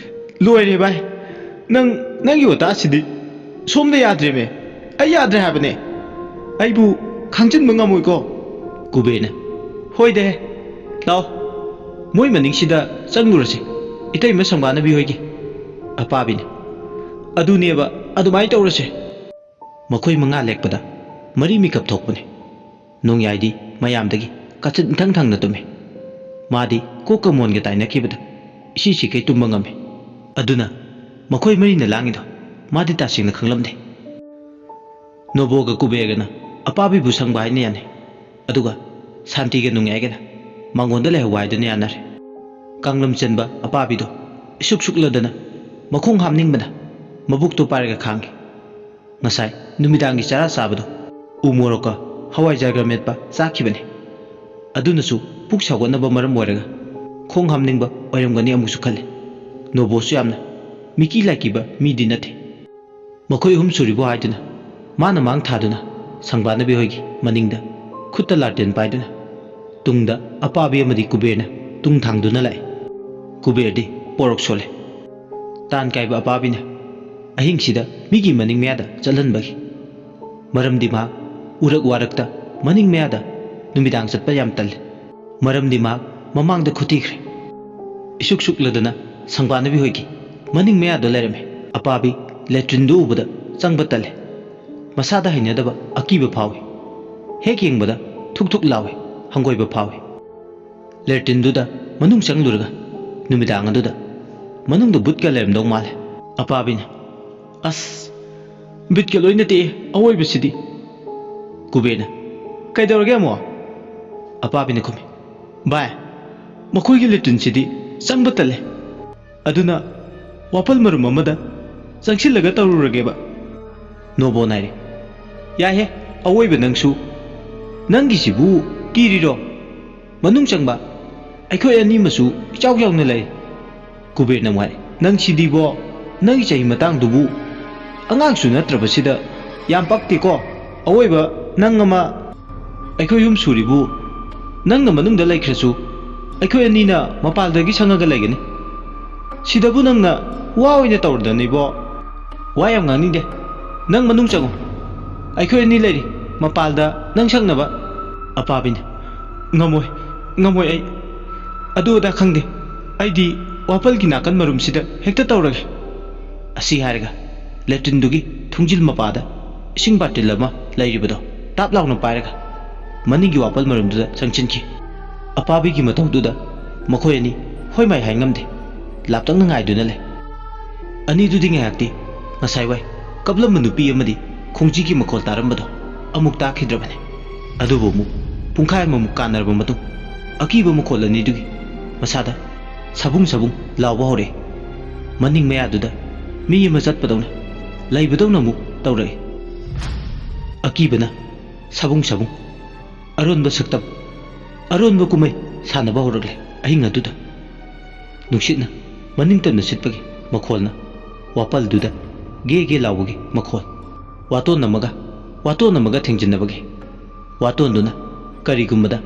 "ꯂꯣꯏꯔꯦ ꯚꯥꯏ, ꯅꯪ, ꯅꯪꯒꯤ ꯋꯥꯇꯥꯁꯤꯗꯤ ꯁꯣꯝꯗ ꯌꯥꯗ꯭ꯔꯦꯃꯦ꯫ ꯑꯩ ꯌꯥꯗ꯭ꯔꯦ ꯍꯥꯏꯕꯅꯦ, ꯑꯩꯕꯨ ꯈꯥꯡꯖꯤꯟꯕ ꯉꯝꯃꯣꯏꯀꯣ꯫" ꯀꯨꯕꯦꯔꯅ, "ꯍꯣꯏꯗꯦ, ꯂꯥꯛꯑꯣ, ꯃꯣꯏ ꯃꯅꯤꯡꯁꯤꯗ ꯆꯪꯂꯨꯔꯁꯤ, ꯏꯇꯩꯃ ꯁꯪꯕꯥꯅꯕꯤ ꯍꯣꯏꯒꯤ꯫" ꯑꯄꯥꯕꯤꯅ, "ꯑꯗꯨꯅꯦꯕ, ꯑꯗꯨꯃꯥꯏꯅ ꯇꯧꯔꯁꯦ꯫" ꯃꯈꯣꯏ ꯃꯉꯥ ꯂꯦꯛꯄꯗ ꯃꯔꯤ ꯃꯤꯀꯞ ꯊꯣꯛꯄꯅꯤ꯫ ꯅꯣꯡꯌꯥꯏꯗꯤ ꯃꯌꯥꯝꯗꯒꯤ ꯀꯥꯆꯤꯟ ꯏꯊꯪ ꯊꯪꯅ ꯇꯨꯝꯃꯤ꯫ ꯃꯥꯗꯤ ꯀꯣꯛꯀ ꯃꯣꯟꯒ ꯇꯥꯏꯅꯈꯤꯕꯗ ꯏꯁꯤ ꯁꯤꯈꯩ ꯇꯨꯝꯕ ꯉꯝꯃꯤ꯫ ꯑꯗꯨꯅ ꯃꯈꯣꯏ ꯃꯔꯤꯅ ꯂꯥꯡꯉꯤꯗꯣ ꯃꯥꯗꯤ ꯇꯁꯦꯡꯅ ꯈꯪꯂꯝꯗꯦ꯫ ꯅꯣꯕꯣꯒ ꯀꯨꯕꯦꯔꯒꯅ ꯑꯄꯥꯕꯤꯕꯨ ꯁꯪꯕ ꯍꯥꯏꯅ ꯌꯥꯅꯩ, ꯑꯗꯨꯒ ꯁꯥꯟꯇꯤꯒ ꯅꯣꯡꯌꯥꯏꯒꯅ ꯃꯉꯣꯟꯗ ꯂꯩꯍꯧꯕ ꯍꯥꯏꯗꯨꯅ ꯌꯥꯅꯔꯦ꯫ ꯀꯥꯡꯂꯝ ꯆꯦꯟꯕ ꯑꯄꯥꯕꯤꯗꯣ ꯏꯁꯨꯛ ꯁꯨꯛꯂꯗꯅ ꯃꯈꯣꯡ ꯍꯥꯝꯅꯤꯡꯕꯅ ꯃꯕꯨꯛꯇꯣ ꯄꯥꯏꯔꯒ ꯈꯥꯡꯉꯤ꯫ ꯉꯁꯥꯏ ꯅꯨꯃꯤꯗꯥꯡꯒꯤ ꯆꯔꯥ ꯆꯥꯕꯗꯣ ꯎ ꯃꯣꯔꯣꯛꯀ ꯍꯋꯥꯏꯖꯥꯔꯒ ꯃꯦꯠꯄ ꯆꯥꯈꯤꯕꯅꯤ꯫ ꯑꯗꯨꯅꯁꯨ ꯄꯨꯛ ꯁꯥꯎꯒꯠꯅꯕ ꯃꯔꯝ ꯑꯣꯏꯔꯒ ꯈꯣꯡ ꯍꯥꯝꯅꯤꯡꯕ ꯑꯣꯏꯔꯝꯒꯅꯤ ꯑꯃꯨꯛꯁꯨ ꯈꯜꯂꯤ꯫ ꯅꯣꯕꯣꯁꯨ ꯌꯥꯝꯅ ꯃꯤꯀꯤ ꯂꯥꯏꯀꯤꯕ ꯃꯤꯗꯤ ꯅꯠꯇꯦ꯫ ꯃꯈꯣꯏ ꯑꯍꯨꯝ ꯁꯨꯔꯤꯕꯣ ꯍꯥꯏꯗꯨꯅ ꯃꯥꯅ ꯃꯥꯡ ꯊꯥꯗꯨꯅ ꯁꯪꯕꯥꯅꯕꯤ ꯍꯣꯏꯒꯤ ꯃꯅꯤꯡꯗ ꯈꯨꯠꯇ ꯂꯥꯇꯦꯟ ꯄꯥꯏꯗꯨꯅ ꯇꯨꯡꯗ ꯑꯄꯥꯕꯤ ꯑꯃꯗꯤ ꯀꯨꯕꯦꯔꯅ ꯇꯨꯡ ꯊꯥꯡꯗꯨꯅ ꯂꯥꯛꯏ꯫ ꯀꯨꯕꯦꯔꯗꯤ ꯄꯣꯔꯣꯛ ꯁꯣꯜꯂꯦ꯫ ꯇꯥꯟ ꯀꯥꯏꯕ ꯑꯄꯥꯕꯤꯅ ꯑꯍꯤꯡꯁꯤꯗ ꯃꯤꯒꯤ ꯃꯅꯤꯡ ꯃꯌꯥꯗ ꯆꯠꯍꯟꯕꯒꯤ ꯃꯔꯝꯗꯤ ꯃꯍꯥꯛ ꯎꯔꯛ ꯋꯥꯔꯛꯇ ꯃꯅꯤꯡ ꯃꯌꯥꯗ ꯅꯨꯃꯤꯗꯥꯡ ꯆꯠꯄ ꯌꯥꯝ ꯇꯜꯂꯤ꯫ ꯃꯔꯝꯗꯤ ꯃꯍꯥꯛ ꯃꯃꯥꯡꯗ ꯈꯨꯠ ꯊꯤꯈ꯭ꯔꯦ꯫ ꯏꯁꯨꯛ ꯁꯨꯛꯂꯗꯅ ꯁꯪꯕꯥꯅꯕꯤ ꯍꯣꯏꯒꯤ ꯃꯅꯤꯡ ꯃꯌꯥꯗ ꯂꯩꯔꯝꯃꯤ꯫ ꯑꯄꯥꯕꯤ ꯂꯦꯇ꯭ꯔꯤꯟꯗꯨ ꯎꯕꯗ ꯆꯪꯕ ꯇꯜꯂꯦ꯫ ꯃꯁꯥꯗ ꯍꯩꯅꯗꯕ ꯑꯀꯤꯕ ꯐꯥꯎꯏ꯫ ꯍꯦꯛ ꯌꯦꯡꯕꯗ ꯊꯨꯛ ꯊꯨꯛ ꯂꯥꯎꯏ, ꯍꯪꯒꯣꯏꯕ ꯐꯥꯎꯏ꯫ ꯂꯦꯇ꯭ꯔꯤꯟꯗꯨꯗ ꯃꯅꯨꯡ ꯆꯪꯂꯨꯔꯒ ꯅꯨꯃꯤꯗꯥꯡ ꯑꯗꯨꯗ ꯃꯅꯨꯡꯗ ꯕꯨꯠꯀ ꯂꯩꯔꯝꯗꯧ ꯃꯥꯜꯂꯦ꯫ ꯑꯄꯥꯕꯤꯅ, "ꯑꯁ, ꯕꯤꯠꯀ ꯂꯣꯏꯅ ꯇꯦꯛꯑꯦ ꯑꯋꯣꯏꯕꯁꯤꯗꯤ"꯫ ꯀꯨꯕꯦꯔꯅ, "ꯀꯩꯗꯧꯔꯒꯦ ꯑꯃꯨꯛ?" ꯑꯄꯥꯕꯤꯅ ꯈꯨꯝꯃꯤ, "ꯚꯥꯏ, ꯃꯈꯣꯏꯒꯤ ꯂꯦꯇ꯭ꯔꯤꯟꯁꯤꯗꯤ ꯆꯪꯕ ꯇꯜꯂꯦ꯫ ꯑꯗꯨꯅ ꯋꯥꯄꯜ ꯃꯔꯨꯝ ꯑꯃꯗ ꯆꯪꯁꯤꯜꯂꯒ ꯇꯧꯔꯨꯔꯒꯦꯕ"꯫ ꯅꯣꯕꯣꯟ ꯍꯥꯏꯔꯦ, "ꯌꯥꯏꯍꯦ, ꯑꯋꯣꯏꯕ ꯅꯪꯁꯨ꯫ ꯅꯪꯒꯤꯁꯤꯕꯨ ꯀꯤꯔꯤꯔꯣ? ꯃꯅꯨꯡ ꯆꯪꯕ ꯑꯩꯈꯣꯏ ꯑꯅꯤꯃꯁꯨ ꯏꯆꯥꯎ ꯆꯥꯎꯅ ꯂꯩ"꯫ ꯀꯨꯕꯦꯔꯅ ꯑꯃꯨꯛ ꯍꯥꯏ, "ꯅꯪ ꯁꯤꯗꯤꯕꯣ, ꯅꯪꯒꯤ ꯆꯍꯤ ꯃꯇꯥꯡꯗꯨꯕꯨ ꯑꯉꯥꯡꯁꯨ ꯅꯠꯇ꯭ꯔꯕꯁꯤꯗ ꯌꯥꯝ ꯄꯛꯇꯦꯀꯣ꯫ ꯑꯋꯣꯏꯕ ꯅꯪ ꯑꯃ, ꯑꯩꯈꯣꯏ ꯑꯍꯨꯝ ꯁꯨꯔꯤꯕꯨ, ꯅꯪꯅ ꯃꯅꯨꯡꯗ ꯂꯩꯈ꯭ꯔꯁꯨ ꯑꯩꯈꯣꯏ ꯑꯅꯤꯅ ꯃꯄꯥꯜꯗꯒꯤ ꯁꯪꯉꯒ ꯂꯩꯒꯅꯤ꯫ ꯁꯤꯗꯕꯨ ꯅꯪꯅ ꯋꯥ ꯑꯣꯏꯅ ꯇꯧꯔꯗꯅꯤꯕꯣ꯫ ꯋꯥ ꯌꯥꯝ ꯉꯥꯡꯅꯤꯡꯗꯦ꯫ ꯅꯪ ꯃꯅꯨꯡ ꯆꯪꯉꯨ꯫ ꯑꯩꯈꯣꯏ ꯑꯅꯤ ꯂꯩꯔꯤ ꯃꯄꯥꯜꯗ ꯅꯪ ꯁꯪꯅꯕ"꯫ ꯑꯄꯥꯕꯤꯅ, "ꯉꯝꯃꯣꯏ, ꯉꯝꯃꯣꯏ ꯑꯩ꯫ ꯑꯗꯨ ꯑꯗꯥ ꯈꯪꯗꯦ꯫ ꯑꯩꯗꯤ ꯋꯥꯄꯜꯒꯤ ꯅꯥꯀꯟ ꯃꯔꯨꯝꯁꯤꯗ ꯍꯦꯛꯇ ꯇꯧꯔꯒꯦ"꯫ ꯑꯁꯤ ꯍꯥꯏꯔꯒ ꯂꯦꯇ꯭ꯔꯤꯟꯗꯨꯒꯤ ꯊꯨꯡꯖꯤꯜ ꯃꯄꯥꯗ ꯏꯁꯤꯡ ꯕꯥꯔꯇꯤꯜ ꯑꯃ ꯂꯩꯔꯤꯕꯗꯣ ꯇꯥꯞ ꯂꯥꯎꯅ ꯄꯥꯏꯔꯒ ꯃꯅꯤꯡꯒꯤ ꯋꯥꯄꯜ ꯃꯔꯨꯝꯗꯨꯗ ꯆꯪꯁꯤꯟꯈꯤ꯫ ꯑꯄꯥꯕꯤꯒꯤ ꯃꯇꯧꯗꯨꯗ ꯃꯈꯣꯏ ꯑꯅꯤ ꯍꯣꯏ ꯃꯥꯏ ꯍꯥꯏ ꯉꯝꯗꯦ꯫ ꯂꯥꯞꯇꯛꯅ ꯉꯥꯏꯗꯨꯅ ꯂꯩ꯫ ꯑꯅꯤꯗꯨꯗꯤ ꯉꯥꯏꯍꯥꯛꯇꯤ ꯉꯁꯥꯏ ꯋꯥꯏ ꯀꯞꯂꯝꯕ ꯅꯨꯄꯤ ꯑꯃꯗꯤ ꯈꯣꯡꯖꯤꯒꯤ ꯃꯈꯣꯜ ꯇꯥꯔꯝꯕꯗꯣ ꯑꯃꯨꯛ ꯇꯥꯈꯤꯗ꯭ꯔꯕꯅꯤ꯫ ꯑꯗꯨꯕꯨ ꯑꯃꯨꯛ ꯄꯨꯡꯈꯥꯏ ꯑꯃꯃꯨꯛ ꯀꯥꯟꯅꯔꯕ ꯃꯇꯨꯡ ꯑꯀꯤꯕ ꯃꯈꯣꯜ ꯑꯅꯤꯗꯨꯒꯤ ꯃꯁꯥꯗ ꯁꯥꯕꯨꯡ ꯁꯥꯕꯨꯡ ꯂꯥꯎꯕ ꯍꯧꯔꯛꯏ꯫ ꯃꯅꯤꯡ ꯃꯌꯥꯗꯨꯗ ꯃꯤ ꯑꯃ ꯆꯠꯄꯗꯧꯅ, ꯂꯩꯕꯗꯧꯅ ꯑꯃꯨꯛ ꯇꯧꯔꯛꯏ꯫ ꯑꯀꯤꯕꯅ ꯁꯥꯕꯨꯡ ꯁꯥꯕꯨꯡ꯫ ꯑꯔꯣꯟꯕ ꯁꯛꯇꯝ, ꯑꯔꯣꯟꯕ ꯀꯨꯝꯍꯩ ꯁꯥꯟꯅꯕ ꯍꯧꯔꯛꯂꯦ ꯑꯍꯤꯡ ꯑꯗꯨꯗ꯫ ꯅꯨꯡꯁꯤꯠꯅ ꯃꯅꯤꯡ ꯇꯝꯅ ꯁꯤꯠꯄꯒꯤ ꯃꯈꯣꯜꯅ ꯋꯥꯄꯜꯗꯨꯗ ꯒꯦ ꯒꯦ ꯂꯥꯎꯕꯒꯤ ꯃꯈꯣꯜ, ꯋꯥꯇꯣꯟ ꯑꯃꯒ ꯋꯥꯇꯣꯟ ꯑꯃꯒ ꯊꯦꯡꯖꯤꯟꯅꯕꯒꯤ, ꯋꯥꯇꯣꯟꯗꯨꯅ ꯀꯔꯤꯒꯨꯝꯕꯗ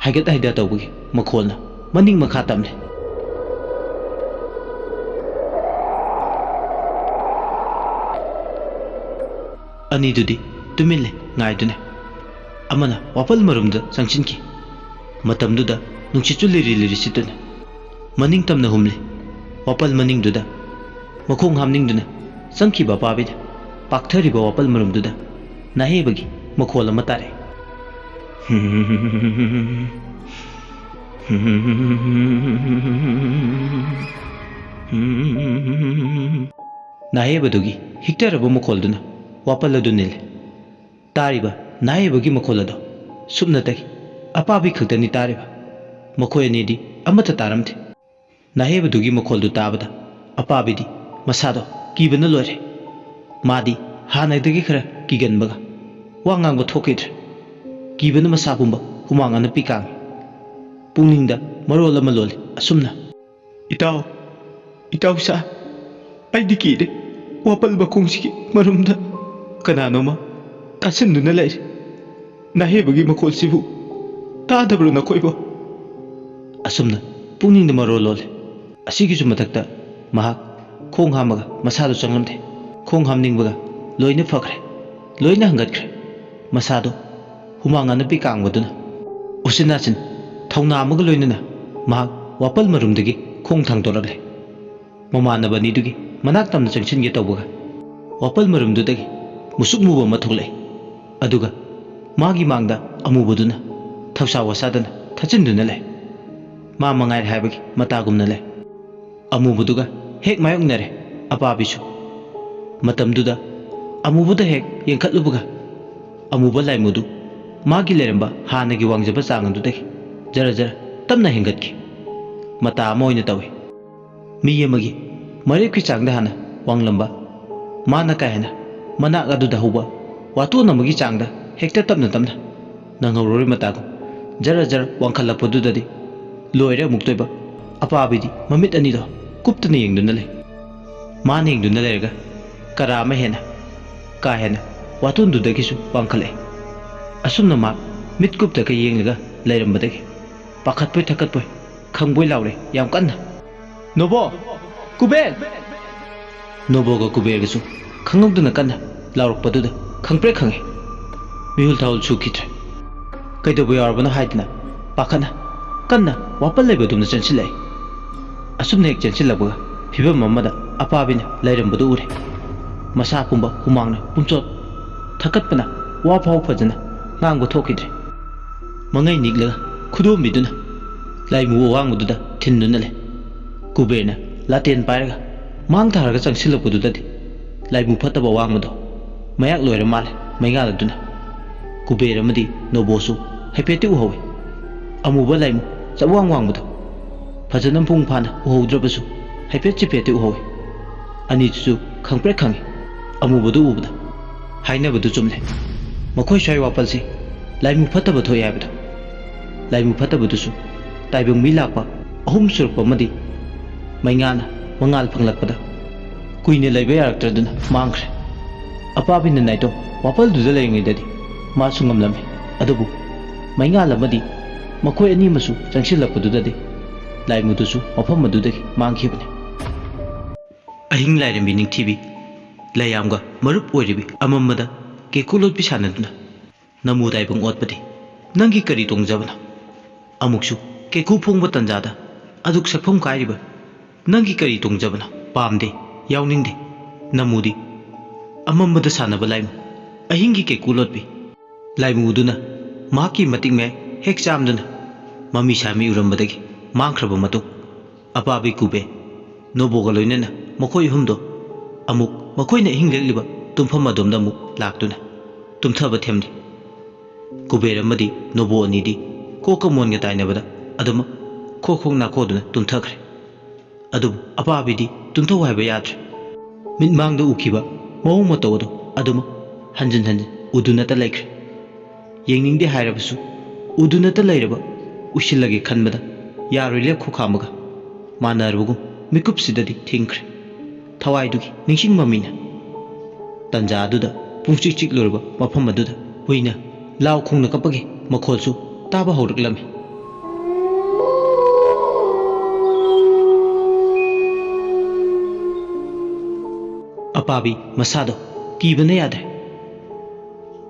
ꯍꯥꯏꯒꯠ ꯍꯥꯏꯗ ꯇꯧꯕꯒꯤ ꯃꯈꯣꯜꯅ ꯃꯅꯤꯡ ꯃꯈꯥ ꯇꯝꯂꯦ꯫ ꯑꯅꯤꯗꯨꯗꯤ ꯇꯨꯃꯤꯟ ꯂꯩ ꯉꯥꯏꯗꯨꯅ꯫ ꯑꯃꯅ ꯋꯥꯄꯜ ꯃꯔꯨꯝꯗ ꯆꯪꯁꯤꯟꯈꯤ꯫ ꯃꯇꯝꯗꯨꯗ ꯅꯨꯡꯁꯤꯠꯁꯨ ꯂꯤꯔꯤ ꯂꯤꯔꯤ ꯁꯤꯠꯇꯨꯅ ꯃꯅꯤꯡ ꯇꯝꯅ ꯍꯨꯝꯂꯤ꯫ ꯋꯥꯄꯜ ꯃꯅꯤꯡꯗꯨꯗ ꯃꯈꯣꯡ ꯍꯥꯝꯅꯤꯡꯗꯨꯅ ꯆꯪꯈꯤꯕ ꯑꯄꯥꯕꯤꯗ ꯄꯥꯛꯊꯔꯤꯕ ꯋꯥꯄꯜ ꯃꯔꯨꯝꯗꯨꯗ ꯅꯥꯍꯩꯕꯒꯤ ꯃꯈꯣꯜ ꯑꯃ ꯇꯥꯔꯛꯏ꯫ ꯅꯥꯍꯩꯕꯗꯨꯒꯤ ꯍꯤꯛꯇꯔꯕ ꯃꯈꯣꯜꯗꯨꯅ ꯋꯥꯄꯜ ꯑꯗꯨ ꯅꯤꯜꯂꯦ꯫ ꯇꯥꯔꯤꯕ ꯅꯥꯍꯩꯕꯒꯤ ꯃꯈꯣꯜ ꯑꯗꯣ ꯁꯨꯞꯅꯇꯒꯤ ꯑꯄꯥꯕꯤ ꯈꯛꯇꯅꯤ ꯇꯥꯔꯤꯕ꯫ ꯃꯈꯣꯏ ꯑꯅꯤꯗꯤ ꯑꯃꯠꯇ ꯇꯥꯔꯝꯗꯦ꯫ ꯅꯥꯍꯩꯕꯗꯨꯒꯤ ꯃꯈꯣꯜꯗꯨ ꯇꯥꯕꯗ ꯑꯄꯥꯕꯤꯗꯤ ꯃꯁꯥꯗꯣ ꯀꯤꯕꯅ ꯂꯣꯏꯔꯦ꯫ ꯃꯥꯗꯤ ꯍꯥꯟꯅꯗꯒꯤ ꯈꯔ ꯀꯤꯒꯟꯕꯒ ꯋꯥ ꯉꯥꯡꯕ ꯊꯣꯛꯈꯤꯗ꯭ꯔꯦ꯫ ꯀꯤꯕꯅ ꯃꯁꯥ ꯄꯨꯝꯕ ꯍꯨꯃꯥꯡ ꯑꯅꯞꯄꯤ ꯀꯥꯡꯉꯤ꯫ ꯄꯨꯛꯅꯤꯡꯗ ꯃꯔꯣꯜ ꯑꯃ ꯂꯣꯜꯂꯤ ꯑꯁꯨꯝꯅ, "ꯏꯇꯥꯎ, ꯏꯇꯥꯎ ꯁꯥ, ꯑꯩꯗꯤ ꯀꯤꯔꯦ꯫ ꯋꯥꯄꯜ ꯃꯈꯣꯡꯁꯤꯒꯤ ꯃꯔꯨꯝꯗ ꯀꯅꯥꯅꯣꯃ ꯇꯥꯁꯤꯟꯗꯨꯅ ꯂꯩꯔꯦ꯫ ꯅꯥꯍꯩꯕꯒꯤ ꯃꯈꯣꯜꯁꯤꯕꯨ ꯇꯥꯗꯕ꯭ꯔꯣ ꯅꯈꯣꯏꯕꯣ?" ꯑꯁꯨꯝꯅ ꯄꯨꯛꯅꯤꯡꯗ ꯃꯔꯣꯜ ꯂꯣꯜꯂꯦ꯫ ꯑꯁꯤꯒꯤꯁꯨ ꯃꯊꯛꯇ ꯃꯍꯥꯛ ꯈꯣꯡ ꯍꯥꯝꯃꯒ ꯃꯁꯥꯗꯨ ꯆꯪꯂꯝꯗꯦ꯫ ꯈꯣꯡ ꯍꯥꯝꯅꯤꯡꯕꯒ ꯂꯣꯏꯅ ꯐꯈ꯭ꯔꯦ, ꯂꯣꯏꯅ ꯍꯟꯒꯠꯈ꯭ꯔꯦ꯫ ꯃꯁꯥꯗꯣ ꯍꯨꯃꯥꯡ ꯑꯅꯞꯄꯤ ꯀꯥꯡꯕꯗꯨꯅ ꯎꯆꯤꯟ ꯅꯥꯆꯤꯟ ꯊꯧꯅꯥ ꯑꯃꯒ ꯂꯣꯏꯅꯅ ꯃꯍꯥꯛ ꯋꯥꯄꯜ ꯃꯔꯨꯝꯗꯒꯤ ꯈꯣꯡ ꯊꯥꯡꯗꯣꯔꯛꯂꯦ꯫ ꯃꯃꯥꯟꯅꯕ ꯑꯅꯤꯗꯨꯒꯤ ꯃꯅꯥꯛ ꯇꯝꯅ ꯆꯪꯁꯤꯟꯒꯦ ꯇꯧꯕꯒ ꯋꯥꯄꯜ ꯃꯔꯨꯝꯗꯨꯗꯒꯤ ꯃꯨꯁꯨꯛ ꯃꯨꯕ ꯑꯃ ꯊꯣꯛꯂꯛꯏ꯫ ꯑꯗꯨꯒ ꯃꯥꯒꯤ ꯃꯥꯡꯗ ꯑꯃꯨꯕꯗꯨꯅ ꯊꯧꯁꯥ ꯋꯥꯁꯥꯗꯅ ꯊꯠꯆꯤꯟꯗꯨꯅ ꯂꯩ꯫ ꯃꯥ ꯃꯉꯥꯏꯔꯦ ꯍꯥꯏꯕꯒꯤ ꯃꯇꯥꯒꯨꯝꯅ ꯂꯩ꯫ ꯑꯃꯨꯕꯗꯨꯒ ꯍꯦꯛ ꯃꯥꯌꯣꯛꯅꯔꯦ ꯑꯄꯥꯕꯤꯁꯨ꯫ ꯃꯇꯝꯗꯨꯗ ꯑꯃꯨꯕꯗ ꯍꯦꯛ ꯌꯦꯡꯈꯠꯂꯨꯕꯒ ꯑꯃꯨꯕ ꯂꯥꯏꯃꯨꯗꯨ ꯃꯥꯒꯤ ꯂꯩꯔꯝꯕ ꯍꯥꯟꯅꯒꯤ ꯋꯥꯡꯖꯕ ꯆꯥꯡ ꯑꯗꯨꯗꯒꯤ ꯖꯔ ꯖꯔ ꯇꯞꯅ ꯍꯦꯟꯒꯠꯈꯤ꯫ ꯃꯇꯥ ꯑꯃ ꯑꯣꯏꯅ ꯇꯧꯏ꯫ ꯃꯤ ꯑꯃꯒꯤ ꯃꯔꯦꯞꯀꯤ ꯆꯥꯡꯗ ꯍꯥꯟꯅ ꯋꯥꯡꯂꯝꯕ ꯃꯥꯅ ꯀꯥ ꯍꯦꯟꯅ ꯃꯅꯥꯛ ꯑꯗꯨꯗ ꯍꯧꯕ ꯋꯥꯇꯣꯟ ꯑꯃꯒꯤ ꯆꯥꯡꯗ ꯍꯦꯛꯇ ꯇꯞꯅ ꯇꯞꯅ, ꯅꯪꯍꯧꯔꯣꯏ ꯃꯇꯥꯒꯨꯝ ꯖꯔ ꯖꯔ ꯋꯥꯡꯈꯠꯂꯛꯄꯗꯨꯗꯗꯤ ꯂꯣꯏꯔꯦ ꯑꯃꯨꯛꯇꯣꯏꯕ꯫ ꯑꯄꯥꯕꯤꯗꯤ ꯃꯃꯤꯠ ꯑꯅꯤꯗꯣ ꯀꯨꯞꯇꯅ ꯌꯦꯡꯗꯨꯅ ꯂꯩ꯫ ꯃꯥꯅ ꯌꯦꯡꯗꯨꯅ ꯂꯩꯔꯒ ꯀꯔꯥ ꯑꯃ ꯍꯦꯟꯅ ꯀꯥ ꯍꯦꯟꯅ ꯋꯥꯇꯣꯟꯗꯨꯗꯒꯤꯁꯨ ꯋꯥꯡꯈꯠꯂꯛꯏ꯫ ꯑꯁꯨꯝꯅ ꯃꯥ ꯃꯤꯠ ꯀꯨꯞꯇꯒ ꯌꯦꯡꯂꯒ ꯂꯩꯔꯝꯕꯗꯒꯤ ꯄꯥꯈꯠꯄꯣꯏ ꯊꯛꯀꯠꯄꯣꯏ ꯈꯪꯕꯣꯏ ꯂꯥꯎꯔꯦ ꯌꯥꯝ ꯀꯟꯅ, "ꯅꯣꯕꯣ! ꯀꯨꯕꯦꯔ!" ꯅꯣꯕꯣꯒ ꯀꯨꯕꯦꯔꯒꯁꯨ ꯈꯪꯍꯧꯗꯅ ꯀꯟꯅ ꯂꯥꯎꯔꯛꯄꯗꯨꯗ ꯈꯪꯄ꯭ꯔꯦꯛ ꯈꯪꯉꯦ꯫ ꯃꯤꯍꯨꯜ ꯊꯥꯍꯨꯜ ꯁꯨꯈꯤꯗ꯭ꯔꯦ꯫ ꯀꯩꯗꯧꯕ ꯌꯥꯎꯔꯕꯅꯣ ꯍꯥꯏꯗꯅ ꯄꯥꯈꯠꯅ ꯀꯟꯅ ꯋꯥꯄꯜ ꯂꯩꯕꯗꯨꯝꯅ ꯆꯦꯟꯁꯤꯜꯂꯛꯏ꯫ ꯑꯁꯨꯝꯅ ꯍꯦꯛ ꯆꯦꯟꯁꯤꯜꯂꯛꯄꯒ ꯐꯤꯕꯝ ꯑꯃꯗ ꯑꯄꯥꯕꯤꯅ ꯂꯩꯔꯝꯕꯗꯨ ꯎꯔꯦ꯫ ꯃꯁꯥ ꯄꯨꯝꯕ ꯍꯨꯃꯥꯡꯅ ꯄꯨꯝꯆꯣꯠ ꯊꯛꯀꯠꯄꯅ ꯋꯥ ꯐꯥꯎ ꯐꯖꯅ ꯉꯥꯡꯕ ꯊꯣꯛꯈꯤꯗ꯭ꯔꯦ꯫ ꯃꯉꯩ ꯅꯤꯛꯂꯒ ꯈꯨꯗꯣꯝꯕꯤꯗꯨꯅ ꯂꯥꯏꯃꯨ ꯑꯋꯥꯡꯕꯗꯨꯗ ꯊꯤꯟꯗꯨꯅ ꯂꯩ꯫ ꯀꯨꯕꯦꯔꯅ ꯂꯥꯇꯦꯟ ꯄꯥꯏꯔꯒ ꯃꯥꯡ ꯊꯥꯔꯒ ꯆꯪꯁꯤꯜꯂꯛꯄꯗꯨꯗꯗꯤ ꯂꯥꯏꯃꯨ ꯐꯠꯇꯕ ꯑꯋꯥꯡꯕꯗꯣ ꯃꯌꯥꯛ ꯂꯣꯏꯔ ꯃꯥꯜꯂꯦ ꯃꯩꯉꯥꯜ ꯑꯗꯨꯅ꯫ ꯀꯨꯕꯦꯔ ꯑꯃꯗꯤ ꯅꯣꯕꯣꯁꯨ ꯍꯥꯏꯐꯦꯠꯇꯤ ꯎꯍꯧꯏ꯫ ꯑꯃꯨꯕ ꯂꯥꯏꯃꯨ ꯆꯞꯋꯥꯡ ꯋꯥꯡꯕꯗꯣ ꯐꯖꯅ ꯃꯄꯨꯡ ꯐꯥꯅ ꯎꯍꯧꯗ꯭ꯔꯕꯁꯨ ꯍꯥꯏꯐꯦꯠ ꯆꯤꯐꯦꯠꯇꯤ ꯎꯍꯧꯏ꯫ ꯑꯅꯤꯗꯨꯁꯨ ꯈꯪꯄ꯭ꯔꯦꯛ ꯈꯪꯏ꯫ ꯑꯃꯨꯕꯗꯨ ꯎꯕꯗ ꯍꯥꯏꯅꯕꯗꯨ ꯆꯨꯝꯂꯦ꯫ ꯃꯈꯣꯏ ꯁ꯭ꯋꯥꯏ ꯋꯥꯄꯜꯁꯤ ꯂꯥꯏꯃꯨ ꯐꯠꯇꯕ ꯊꯣꯛꯏ ꯍꯥꯏꯕꯗꯣ꯫ ꯂꯥꯏꯃꯨ ꯐꯠꯇꯕꯗꯨꯁꯨ ꯇꯥꯏꯕꯪ ꯃꯤ ꯂꯥꯛꯄ ꯑꯍꯨꯝ ꯁꯨꯔꯛꯄ ꯑꯃꯗꯤ ꯃꯩꯉꯥꯅ ꯃꯉꯥꯜ ꯐꯪꯂꯛꯄꯗ ꯀꯨꯏꯅ ꯂꯩꯕ ꯌꯥꯔꯛꯇ꯭ꯔꯗꯨꯅ ꯃꯥꯡꯈ꯭ꯔꯦ꯫ ꯑꯄꯥꯕꯤꯅ ꯅꯥꯏꯇꯣꯝ ꯋꯥꯄꯜꯗꯨꯗ ꯂꯩꯔꯤꯉꯩꯗꯗꯤ ꯃꯥꯁꯨ ꯉꯝꯂꯝꯃꯤ꯫ ꯑꯗꯨꯕꯨ ꯃꯩꯉꯥꯜ ꯑꯃꯗꯤ ꯃꯈꯣꯏ ꯑꯅꯤꯃꯁꯨ ꯆꯪꯁꯤꯜꯂꯛꯄꯗꯨꯗꯗꯤ ꯂꯥꯏꯃꯨꯗꯨꯁꯨ ꯃꯐꯝ ꯑꯗꯨꯗꯒꯤ ꯃꯥꯡꯈꯤꯕꯅꯤ꯫ ꯑꯍꯤꯡ ꯂꯥꯏꯔꯦꯝꯕꯤ ꯅꯤꯡꯊꯤꯕꯤ ꯂꯩꯌꯥꯝꯒ ꯃꯔꯨꯞ ꯑꯣꯏꯔꯤꯕꯤ ꯑꯃꯝꯕꯗ ꯀꯦꯀꯨ ꯂꯣꯠꯄꯤ ꯁꯥꯟꯅꯗꯨꯅ ꯅꯃꯨ ꯇꯥꯏꯕꯪ ꯑꯣꯠꯄꯗꯤ ꯅꯪꯒꯤ ꯀꯔꯤ ꯇꯣꯡꯖꯕꯅꯣ? ꯑꯃꯨꯛꯁꯨ ꯀꯦꯀꯨ ꯐꯣꯡꯕ ꯇꯟꯖꯥꯗ ꯑꯗꯨꯛ ꯁꯛꯐꯝ ꯀꯥꯏꯔꯤꯕ ꯅꯪꯒꯤ ꯀꯔꯤ ꯇꯣꯡꯖꯕꯅꯣ? ꯄꯥꯝꯗꯦ, ꯌꯥꯎꯅꯤꯡꯗꯦ꯫ ꯅꯃꯨꯗꯤ ꯑꯃꯝꯕꯗ ꯁꯥꯟꯅꯕ ꯂꯥꯏꯃꯨ, ꯑꯍꯤꯡꯒꯤ ꯀꯦꯀꯨ ꯂꯣꯠꯄꯤ꯫ ꯂꯥꯏꯃꯨꯗꯨꯅ ꯃꯍꯥꯛꯀꯤ ꯃꯇꯤꯛ ꯃꯌꯥꯏ ꯍꯦꯛ ꯆꯥꯝꯗꯨꯅ ꯃꯃꯤ ꯁꯥꯃꯤ ꯎꯔꯝꯕꯗꯒꯤ ꯃꯥꯡꯈ꯭ꯔꯕ ꯃꯇꯨꯡ, ꯑꯄꯥꯕꯤ ꯀꯨꯕꯦ ꯅꯣꯕꯣꯒ ꯂꯣꯏꯅꯅ ꯃꯈꯣꯏ ꯑꯍꯨꯝꯗꯣ ꯑꯃꯨꯛ ꯃꯈꯣꯏꯅ ꯑꯍꯤꯡ ꯂꯦꯛꯂꯤꯕ ꯇꯨꯝꯐꯝ ꯑꯗꯣꯝꯗ ꯑꯃꯨꯛ ꯂꯥꯛꯇꯨꯅ ꯇꯨꯝꯊꯕ ꯊꯦꯝꯂꯤ꯫ ꯀꯨꯕꯦꯔ ꯑꯃꯗꯤ ꯅꯣꯕꯣ ꯑꯅꯤꯗꯤ ꯀꯣꯛꯀ ꯃꯣꯟꯒ ꯇꯥꯏꯅꯕꯗ ꯑꯗꯨꯃꯛ ꯈꯣꯛ ꯈꯣꯛ ꯅꯥꯈꯣꯗꯨꯅ ꯇꯨꯝꯊꯈ꯭ꯔꯦ꯫ ꯑꯗꯨꯕꯨ ꯑꯄꯥꯕꯤꯗꯤ ꯇꯨꯝꯊꯧ ꯍꯥꯏꯕ ꯌꯥꯗ꯭ꯔꯦ꯫ ꯃꯤꯠꯃꯥꯡꯗ ꯎꯈꯤꯕ ꯃꯑꯣꯡ ꯃꯇꯧ ꯑꯗꯨ ꯑꯗꯨꯃꯛ ꯍꯟꯖꯤꯟ ꯍꯟꯖꯤꯟ ꯎꯗꯨꯅꯇ ꯂꯩꯈ꯭ꯔꯦ꯫ ꯌꯦꯡꯅꯤꯡꯗꯦ ꯍꯥꯏꯔꯕꯁꯨ ꯎꯗꯨꯅꯇ ꯂꯩꯔꯕ ꯎꯏꯁꯤꯜꯂꯒꯦ ꯈꯟꯕꯗ ꯌꯥꯔꯣꯏ ꯂꯦꯞꯈꯣ ꯈꯥꯝꯕꯒ ꯃꯥꯟꯅꯔꯕꯒꯨꯝ ꯃꯤꯀꯨꯞꯁꯤꯗꯗꯤ ꯊꯤꯡꯈ꯭ꯔꯦ꯫ ꯊꯋꯥꯏꯗꯨꯒꯤ ꯅꯤꯡꯁꯤꯡ ꯃꯃꯤꯅ ꯇꯟꯖꯥ ꯑꯗꯨꯗ ꯄꯨꯡꯆꯤꯛ ꯆꯤꯛꯂꯨꯔꯕ ꯃꯐꯝ ꯑꯗꯨꯗ ꯍꯨꯏꯅ ꯂꯥꯎ ꯈꯣꯡꯅ ꯀꯞꯄꯒꯤ ꯃꯈꯣꯜꯁꯨ ꯇꯥꯕ ꯍꯧꯔꯛꯂꯝꯃꯤ꯫ ꯑꯄꯥꯕꯤ ꯃꯁꯥꯗꯣ ꯀꯤꯕꯅ ꯌꯥꯗ꯭ꯔꯦ꯫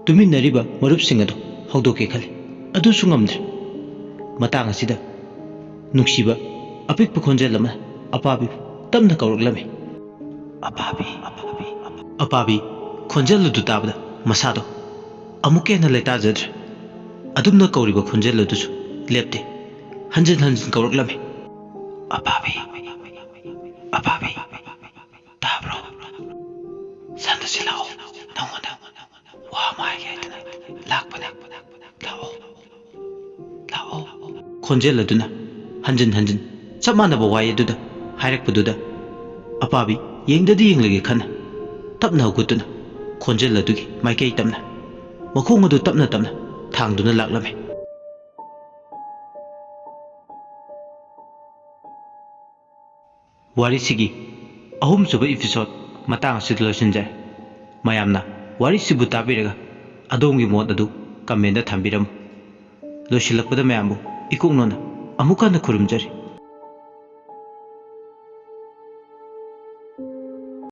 ꯇꯨꯃꯤꯟꯅꯔꯤꯕ ꯃꯔꯨꯞꯁꯤꯡ ꯑꯗꯨ ꯍꯧꯗꯣꯛꯀꯦ ꯈꯜꯂꯤ, ꯑꯗꯨꯁꯨ ꯉꯝꯗ꯭ꯔꯦ꯫ ꯃꯇꯥꯡ ꯑꯁꯤꯗ ꯅꯨꯡꯁꯤꯕ ꯑꯄꯤꯛꯄ ꯈꯣꯟꯖꯦꯜ ꯑꯃꯅ ꯑꯄꯥꯕꯤꯕꯨ ꯇꯞꯅ ꯀꯧꯔꯛꯂꯝꯃꯤ꯫ ꯑꯄꯥꯕꯤ, ꯑꯄꯥꯕꯤ, ꯑꯄꯥꯕꯤ꯫ ꯈꯣꯟꯖꯦꯜ ꯑꯗꯨ ꯇꯥꯕꯗ ꯃꯁꯥꯗꯣ ꯑꯃꯨꯛꯀ ꯍꯦꯟꯅ ꯂꯩꯇꯥꯖꯗ꯭ꯔꯦ꯫ ꯑꯗꯨꯝꯅ ꯀꯧꯔꯤꯕ ꯈꯣꯟꯖꯦꯜ ꯑꯗꯨꯁꯨ ꯂꯦꯞꯇꯦ꯫ ꯍꯟꯖꯤꯟ ꯍꯟꯖꯤꯟ ꯀꯧꯔꯛꯂꯝꯃꯤ꯫ "ꯑꯄꯥꯕꯤ, ꯑꯄꯥꯕꯤ, ꯇꯥꯕ꯭ꯔꯣ? ꯁꯟꯗ ꯁꯤꯜꯂꯛꯑꯣ, ꯅꯪꯉꯣꯟꯗ ꯋꯥ ꯑꯃ ꯍꯥꯏꯒꯦ ꯍꯥꯏꯗꯅ ꯂꯥꯛꯄꯅꯦ꯫ ꯂꯥꯛꯑꯣ, ꯂꯥꯛꯑꯣ꯫" ꯈꯣꯟꯖꯦꯜ ꯑꯗꯨꯅ ꯍꯟꯖꯤꯟ ꯍꯟꯖꯤꯟ ꯆꯞ ꯃꯥꯟꯅꯕ ꯋꯥꯍꯩ ꯑꯗꯨꯗ ꯍꯥꯏꯔꯛꯄꯗꯨꯗ, ꯑꯄꯥꯕꯤ ꯌꯦꯡꯗꯗꯤ ꯌꯦꯡꯂꯒꯦ ꯈꯟꯅ ꯇꯞꯅ ꯍꯧꯒꯠꯇꯨꯅ ꯈꯣꯟꯖꯦꯜ ꯑꯗꯨꯒꯤ ꯃꯥꯏꯀꯩ ꯇꯝꯅ ꯃꯈꯣꯡ ꯑꯗꯨ ꯇꯞꯅ ꯇꯞꯅ ꯊꯥꯡꯗꯨꯅ ꯂꯥꯛꯂꯝꯃꯤ꯫ ꯋꯥꯔꯤꯁꯤꯒꯤ ꯑꯍꯨꯝꯁꯨꯕ episode ꯃꯇꯥꯡ ꯑꯁꯤꯗ ꯂꯣꯏꯁꯤꯟꯖꯔꯦ꯫ ꯃꯌꯥꯝꯅ ꯋꯥꯔꯤꯁꯤꯕꯨ ꯇꯥꯕꯤꯔꯒ ꯑꯗꯣꯝꯒꯤ ꯃꯣꯠ ꯑꯗꯨ comment ꯊꯝꯕꯤꯔꯝꯃꯨ꯫ ꯂꯣꯏꯁꯤꯜꯂꯛꯄꯗ ꯃꯌꯥꯝꯕꯨ ꯏꯀꯣꯛꯅꯣꯅ ꯑꯃꯨꯛ ꯍꯟꯅ ꯈꯨꯔꯨꯝꯖꯔꯤ꯫